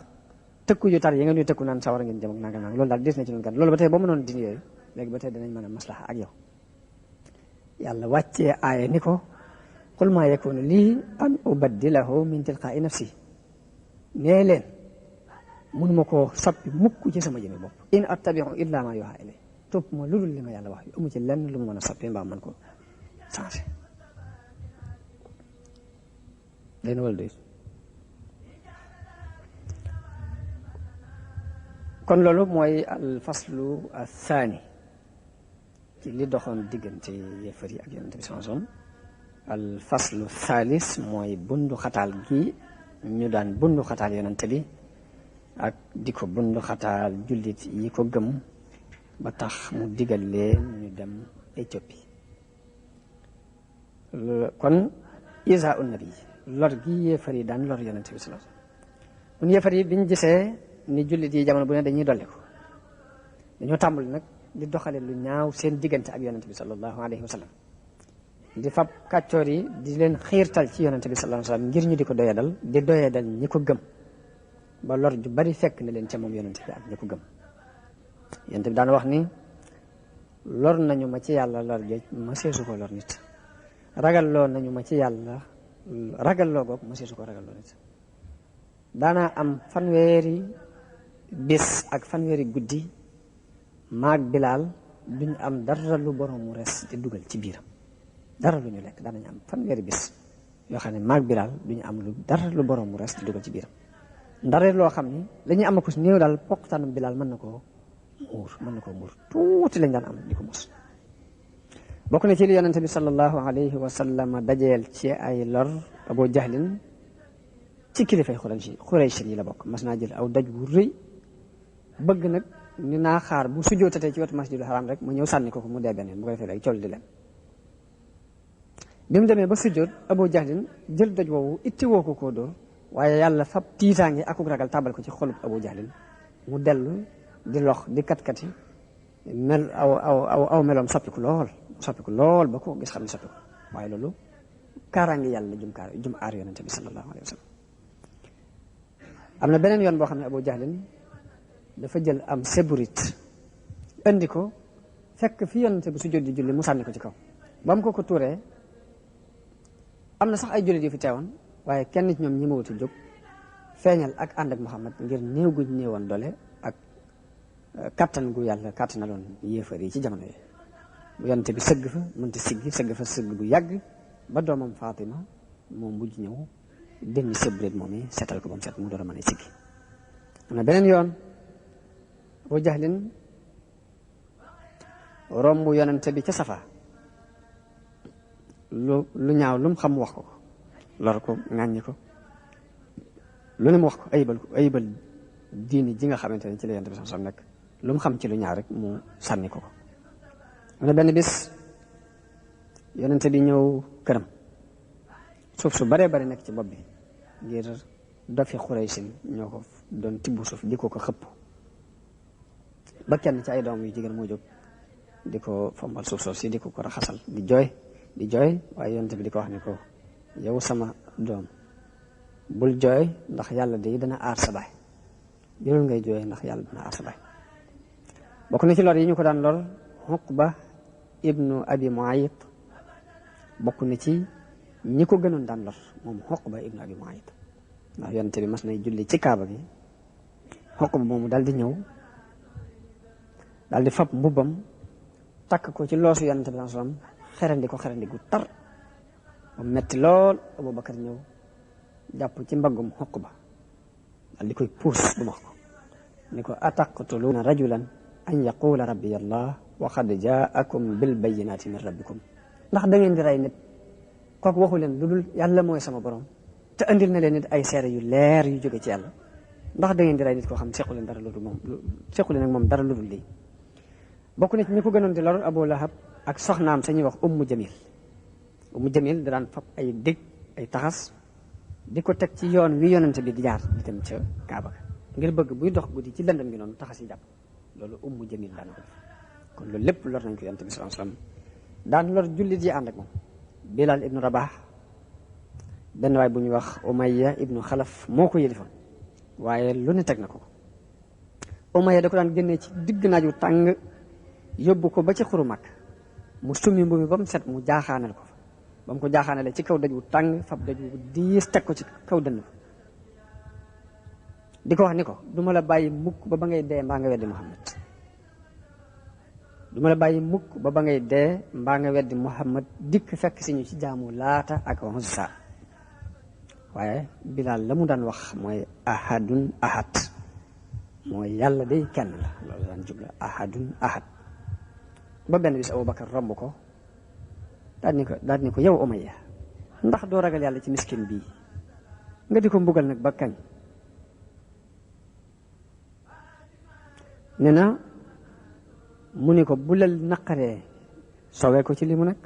tëkku yu tar yi nga ñuy tëkku naan sawar ngeen jëm ak nangam nangam loolu daal des na ci noonu kan loolu ba tey boo mënoon dindi yooyu léegi ba tey danañ mën a maslaxa ak yow yàlla wàccee aaya ni ko qul maa yakunu lii an ubaddilahu min tilqaa'i nafsi nee leen mënuma koo soppi mukk ci sama jëmi bopp in attabi'u illa ma yuha ilay topp ma lu dul li ma yàlla wax yu amu ci lenn lu mu mën a soppi mbaa mën ko changé leen wala doy kon loolu mooy al faslu athani ci li doxoon diggante yéefar yi ak yonent bi sallallahu alayhi wasallam al faslu thalis mooy bundu xataal gi ñu daan bundu xataal yonent bi ak di ko bundu xataal jullit yi ko gëm ba tax mu digal leen ñu dem Éthiopie kon isa un nabi lor gi yéefar yi daan lor yonent bi sallallahu alayhi wasallam mun yéefar yi biñ gisee ni jullit yi jamono bu ne dañuy dolli ko dañoo tàmbali nag di doxale lu ñaaw seen diggante ak yonent bi sallallahu alayhi wasallam di fab kàccoor yi di leen xiirtal ci yonent bi sallallahu alayhi wasallam ngir ñu di ko doyadal ñi ko gëm ba lor ju bari fekk na leen ca moom yonent bi ak ñi ko gëm yonent bi daan wax ni lor nañu ma ci yàlla lor géej ma seesu ko lor nit ragalloo nañu ma ci yàlla ragalloo goog ma seesu ko ragalloo nit daanaa am fanweeri bis ak fanweeri guddi maag Bilaal duñ am dara lu borom mu res di dugal ci biiram dara lu ñu lekk daanañ am fanweeri bis yoo xam ne maag Bilaal duñu am dara lu borom mu res di dugal ci biiram ndare loo xam ni la ñuy am ko si néew daal poqtaanam Bilaal mën na koo muur tuuti lañ daan am di ko mos bokk na ci li yonente bi sallallahu alayhi wa sallam dajeel ci ay lor Abu Jahlin ci kilifay Xuraysh yi la bokk mas naa jël aw daj wu rëy bëgg nag ni naa xaar bu sujjootatee ci wetu masjidul haram rek mu ñëw sànni ko mu dee benn bu ko defee rek col di leen bi mu demee ba sujjoot Abu Jahlin jël daj woowu itti woo ko koo dóor waaye yàlla fab tiitaange akuk ragal tàbbal ko ci xolub Abu Jahlin mu dellu di lox di kat-kati mel aw meloom soppiku lool ba ko gis xam ne soppiku waaye loolu kaaraange yàlla jum aar yonente bi sallallahu alayhi wa sallam am na beneen yoon boo xam ne Abu Jahlin dafa jël am seburit indi ko fekk fi yonente bi su jot di julli mu sànni ko ci kaw ba mu ko tuuree am na sax ay jullit yu fi teewoon waaye kenn ci ñoom ñi ma wuti jóg feeñal ak ànd ak Muhammad ngir néew guñ néewoon doole ak kattan gu yàlla kattanaloon yéefar yi ci jamono yi bu yonente bi sëgg fa mënta sëgg fa sëgg bu yàgg ba doomam Fatima moom mujj ñëw demi sëbret moom yi seetal ko ba mu set mu door a mën a siggi am na beneen yoon Abu Jahlin romb yonente bi ca Safa lu ñaaw lu mu xam wax ko lor ko ŋàññi ko lu ne mu wax ko ayibal diini ji nga xamante ne ci la yonente bi sax nekk lu mu xam ci lu ñaaw rek mu sànni ko am na benn bis yonente bi ñëw këram suuf su baree bari nekk ci bopp bi ngir dofi Xuraysin ñoo ko doon tibb suuf di ko xëpp ba kenn ci ay doom yu jigéen moo jóg di ko fombal suuf soof si di ko raxasal di jooy waaye yonent bi di ko wax ni ko yow sama doom bul jooy ndax yàlla de dana aar sa baay jërul ngay jooy ndax yàlla dana aar sa baay. bokk na ci lor yi ñu ko daan lor Uqba ibnu Abi Muayt bokk na ci ñi ko gënoon daan lor moom Uqba ibnu Abi Muayt ndax yonent bi mas nay julli ci kaaba gi Uqba moomu daal di ñëw daal di fab mbubbam takk ko ci loosu yonent bi sallallahu alayhi wasallam xerandi gu tar ba metti lool. Abubakar ñëw jàpp ci mbaggum Uqba daal di koy puus bu max ko ni ko ataqtuluuna rajulan an yaqula rabbi allah wa qad jaakum bil bayyinati min rabbikum ndax da ngeen di rey nit kooku waxu leen lu dul yàlla mooy sama borom te andil na leen nit ay seere yu leer yu jóge ci yàlla ndax da ngeen di rey nit koo xam sequ leen dara lu dul moom sequ leen ak moom dara lu dul lii. bokk na ci ñi ko gënoon di lor Abu Lahab ak soxnaam sañuy wax Ummu Jamil da daan fab ay dég ay taxas di ko teg ci yoon wi yonente bi di jaar di dem ca Kaaba ngir bëgg buy dox guddi ci lëndëm gi noonu taxas yi jàpp loolu Ummu Jamil daan ko def kon loolu lépp lor nañ ko yonente bi sallallahu alayhi wasallam daan lor jullit yi ànd ak moom. Bilal ibnu Rabah benn waay bu ñuy wax Umayya ibnu Xalaf moo ko yëlifoon waaye lu ne teg na ko. Umayya da ko daan génnee ci digg naaju tàng yóbbu ko ba ci xuru mag mu summi mbubb mi ba mu set mu jaaxaanal ko fa ba mu ko jaaxaanalee ci kaw daj wu tàng fab daj wu diis teg ko ci kaw dënn di ko wax ni ko du ma la bàyyi mukk ba ngay dee mbaa nga weddi Muhammad du ma la bàyyi mukk ba ngay dee mbaa nga weddi Muhammad dikk fekk si ñu ci jaamu Laata ak Uzza waaye Bilaal la mu daan wax mooy ahadun ahad mooy yàlla day kenn la loolu daan jubla ahadun ahad. ba benn bis Abubakar romb ko daal ni ko yow Umayya ndax doo ragal yàlla ci miskin bii nga di ko mbugal nag ba kañ. nee na mu ni ko bu la naqaree soowee ko ci li mu nag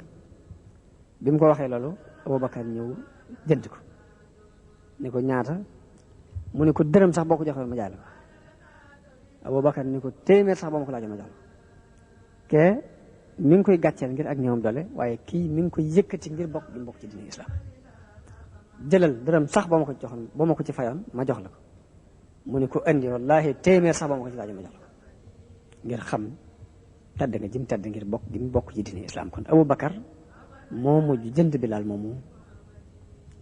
bi mu ko waxee loolu Abubakar ñëw jënd ko ni ko ñaata mu ni ko dërëm sax boo ko joxee ma jaay la ko. Abubakar ni ko téeméer sax boo ma ko laajee ma jox la ke mi ngi koy gàcceel ngir ak ñoom doole waaye kii mi ngi koy yëkkati ngir bokk gi mbokk ci diine islam jëlal dërëm sax boo ma ko joxoon boo ma ko ci fayoon ma jox la ko mu ni ko andi wallahi téeméer sax boo ma ko ci laajee ma jox la ko ngir xam tedd nga jëm tedd ngir bokk gi mu bokk ci diine islam. kon Abubakar moo mujj jënd Bilaal moomu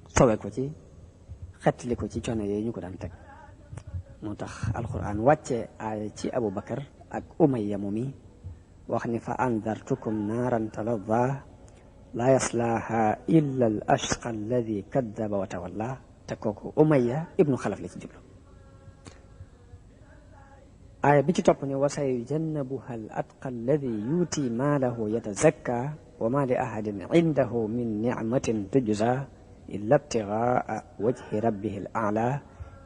sowe ko ci xettali ko ci coono yooyu ñu ko daan teg moo tax alquran wàcce aaya ci Abubakar ak Umayya moomi wax ni fa andartukum naaran talazza laa yaslaaha illa al ashqa alladi kaddaba wa tawalla te kooku Umayya ibnu Xalaf la ci jublu. aaya bi ci topp ni wa sayujannabuha al atqa alladi yuuti maalahu yatazakka wa ma li ahadin indahu min nicmatin tujza illa ibtigaa wajhi rabbihi al a'la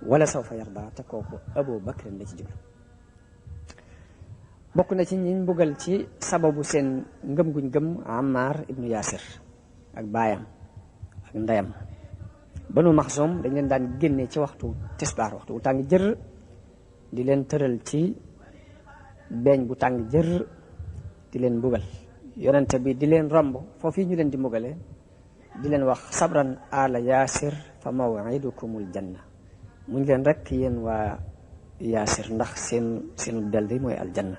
wala sawfa yarda te kooku Abu Bakr la ci jublu. bokk na ci ñiñ mbugal ci sababu seen ngëm guñ gëm Ammar ibnu Yaasir ak baayam ak ndeyam Banu Maxsum dañ leen daan génne ci waxtu tisbaar waxtu bu tàng jër di leen tëral ci beeñ bu tàng jër di leen mbugal yonente bi di leen romb foofu ñu leen di mbugale di leen wax sabran ala Yaasir fa maw'idukumul janna muñ leen rek yéen waa Yaasir ndax seenu del di mooy aljanna.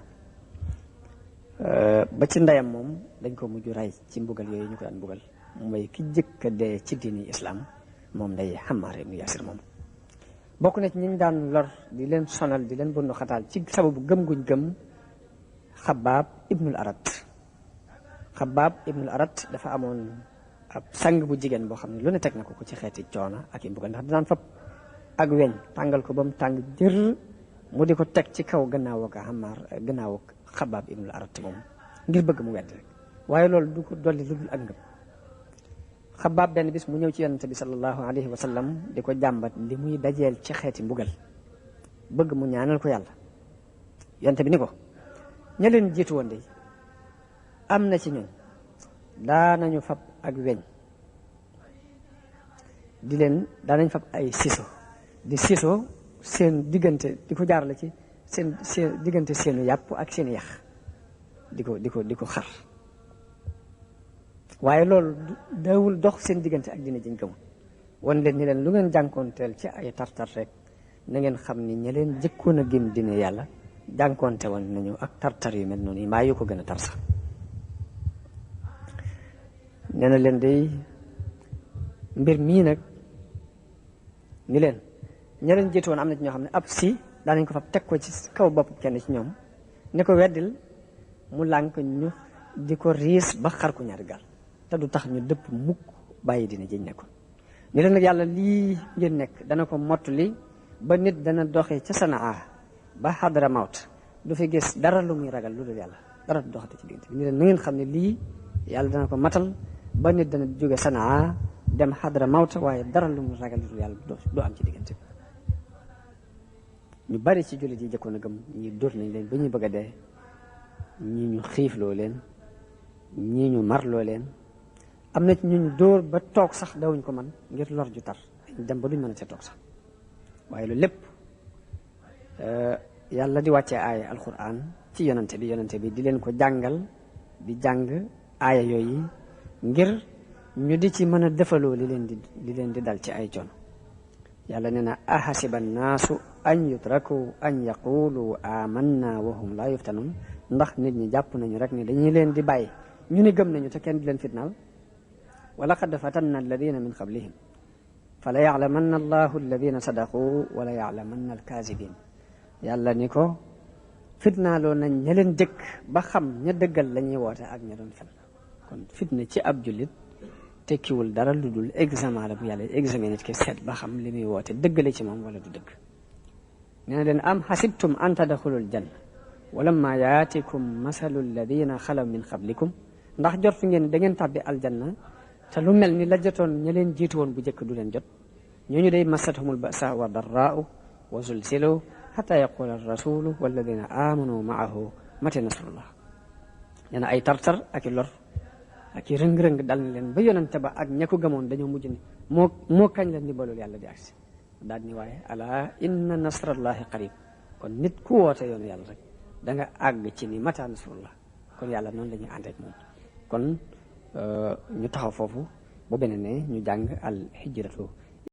ba ci ndeyam moom dañ ko mujj rey ci mbugal yooyu ñu ko daan mbugal mooy ki jëkk a dee ci diini islam moom day Ammar ibnu Yaasir moom. bokk na ci ñi ñu daan lor di leen sonal di leen bundu xataal ci sababu gëm guñ gëm Xabbaab ibnul Arat dafa amoon ab sang bu jigéen boo xam ne lu ne teg na ko ci xeeti coono ak i mbugal ndax daan fab ak weñ tàngal ko ba mu tàng jër mu di ko teg ci kaw gannaaw Xabbaab ibnul Arat moom ngir bëgg mu wedd rek waaye loolu du ko dolli lu dul ak ngëm. Xabbaab benn bis mu ñëw ci yonente bi sallallahu alayhi wa sallam di ko jàmbat li muy dajeel ci xeeti mbugal bëgg mu ñaanal ko yàlla yonente bi ni ko ña leen jiitu woon de am na ci ñun daanañu fab ak weñ di leen daanañ fab ay siso di siso seen diggante di ko jaarale ci seen diggante seenu yàpp ak seen yax di ko xar waaye loolu daawul dox seen diggante ak dina jëñ gëmul wan leen ni leen lu ngeen jànkoonteel ci ay tartar rek na ngeen xam ni ña leen jëkkoon a gëm dina yàlla jànkoonte woon nañu ak tartar yu mel noonu yi mbaa yu ko gën a tar sax nee na leen day mbir mii nag ni leen ña leen jiitu woon am na ci ñoo xam ne ab si daanañ ko fab teg ko ci kaw bopp kenn ci ñoom ne ko weddil mu lànk ñu di ko riis ba xar ko ñaari gaal te du tax ñu dëpp mukk bàyyi dina jëñ nekkoon ni leen nag yàlla lii ngeen nekk dana ko mottali ba nit dana doxe ca Sanaa ba Hadra Mawt du fi gis dara lu muy ragal lu dul yàlla dara du doxate ci diggante bi ni leen na ngeen xam ne lii yàlla dana ko matal ba nit dana jóge Sanaa dem Hadra Mawt waaye dara lu muy ragal lu dul yàlla du am ci diggante bi ñu bari ci jullit yi jëkkoon a gëm ñi dóor nañ leen ba ñuy bëgg a dee ñii ñu xiifloo leen ñii ñu marloo leen am na ci ñu dóor ba toog sax dawuñ ko man ngir lor ju tar dem ba duñ mën a ca toog sax waaye loolu lépp yàlla di wàccee aaya alquran ci yonante bi di leen ko jàngal di jàng aaya yooyu ngir ñu di ci mën a defaloo li leen di dal ci ay coono yàlla nee na ahasiba annaasu an yutraku an yaqulu amanna wa hum laa yuftanun ndax nit ñi jàpp nañu rek ni dañuy leen di bàyyi ñu ni gëm nañu te kenn du leen fitnaal wa laqad fatanna alladina min qablihim fa la yaclamanna allahu alladina sadaqu wa la yaclamanna alkaasibin yàlla ni ko fitnaaloo nañ ña leen jëkk ba xam ña dëggal la ñuy woote ak ña doon fen kon fitna ci ab jullit tekkiwul dara lu dul examen la bu yàlla examen nit ki seet ba xam li muy woote dëggale ci moom wala du dëgg nee na leen am xasibtum an tadxulul janna walamma yaatikum masalu alladina xalaw min qablikum ndax jot fi ngeen da ngeen tàbbi aljanna te lu mel ni la jotoon ña leen jiitu woon bu njëkk du leen jot ñooñu day masathumul basa wa darraau wa zulsilu xata yaqula arrasulu walladina amanu maahu mate nasrullah nee na ay tartar ak i lor ak i rëng-rëng dal na leen ba yonante ba ak ña ko gëmoon dañoo mujj ni moo kañ la ndimbalul yàlla di agsi daal ni waaye ala inna nasrallahi qarib kon nit ku woote yoonu yàlla rek da nga àgg ci ni mata nasrullah kon yàlla noonu la ñuy ànd ak moom kon ñu taxaw foofu bu beneen ne ñu jàng al hijratu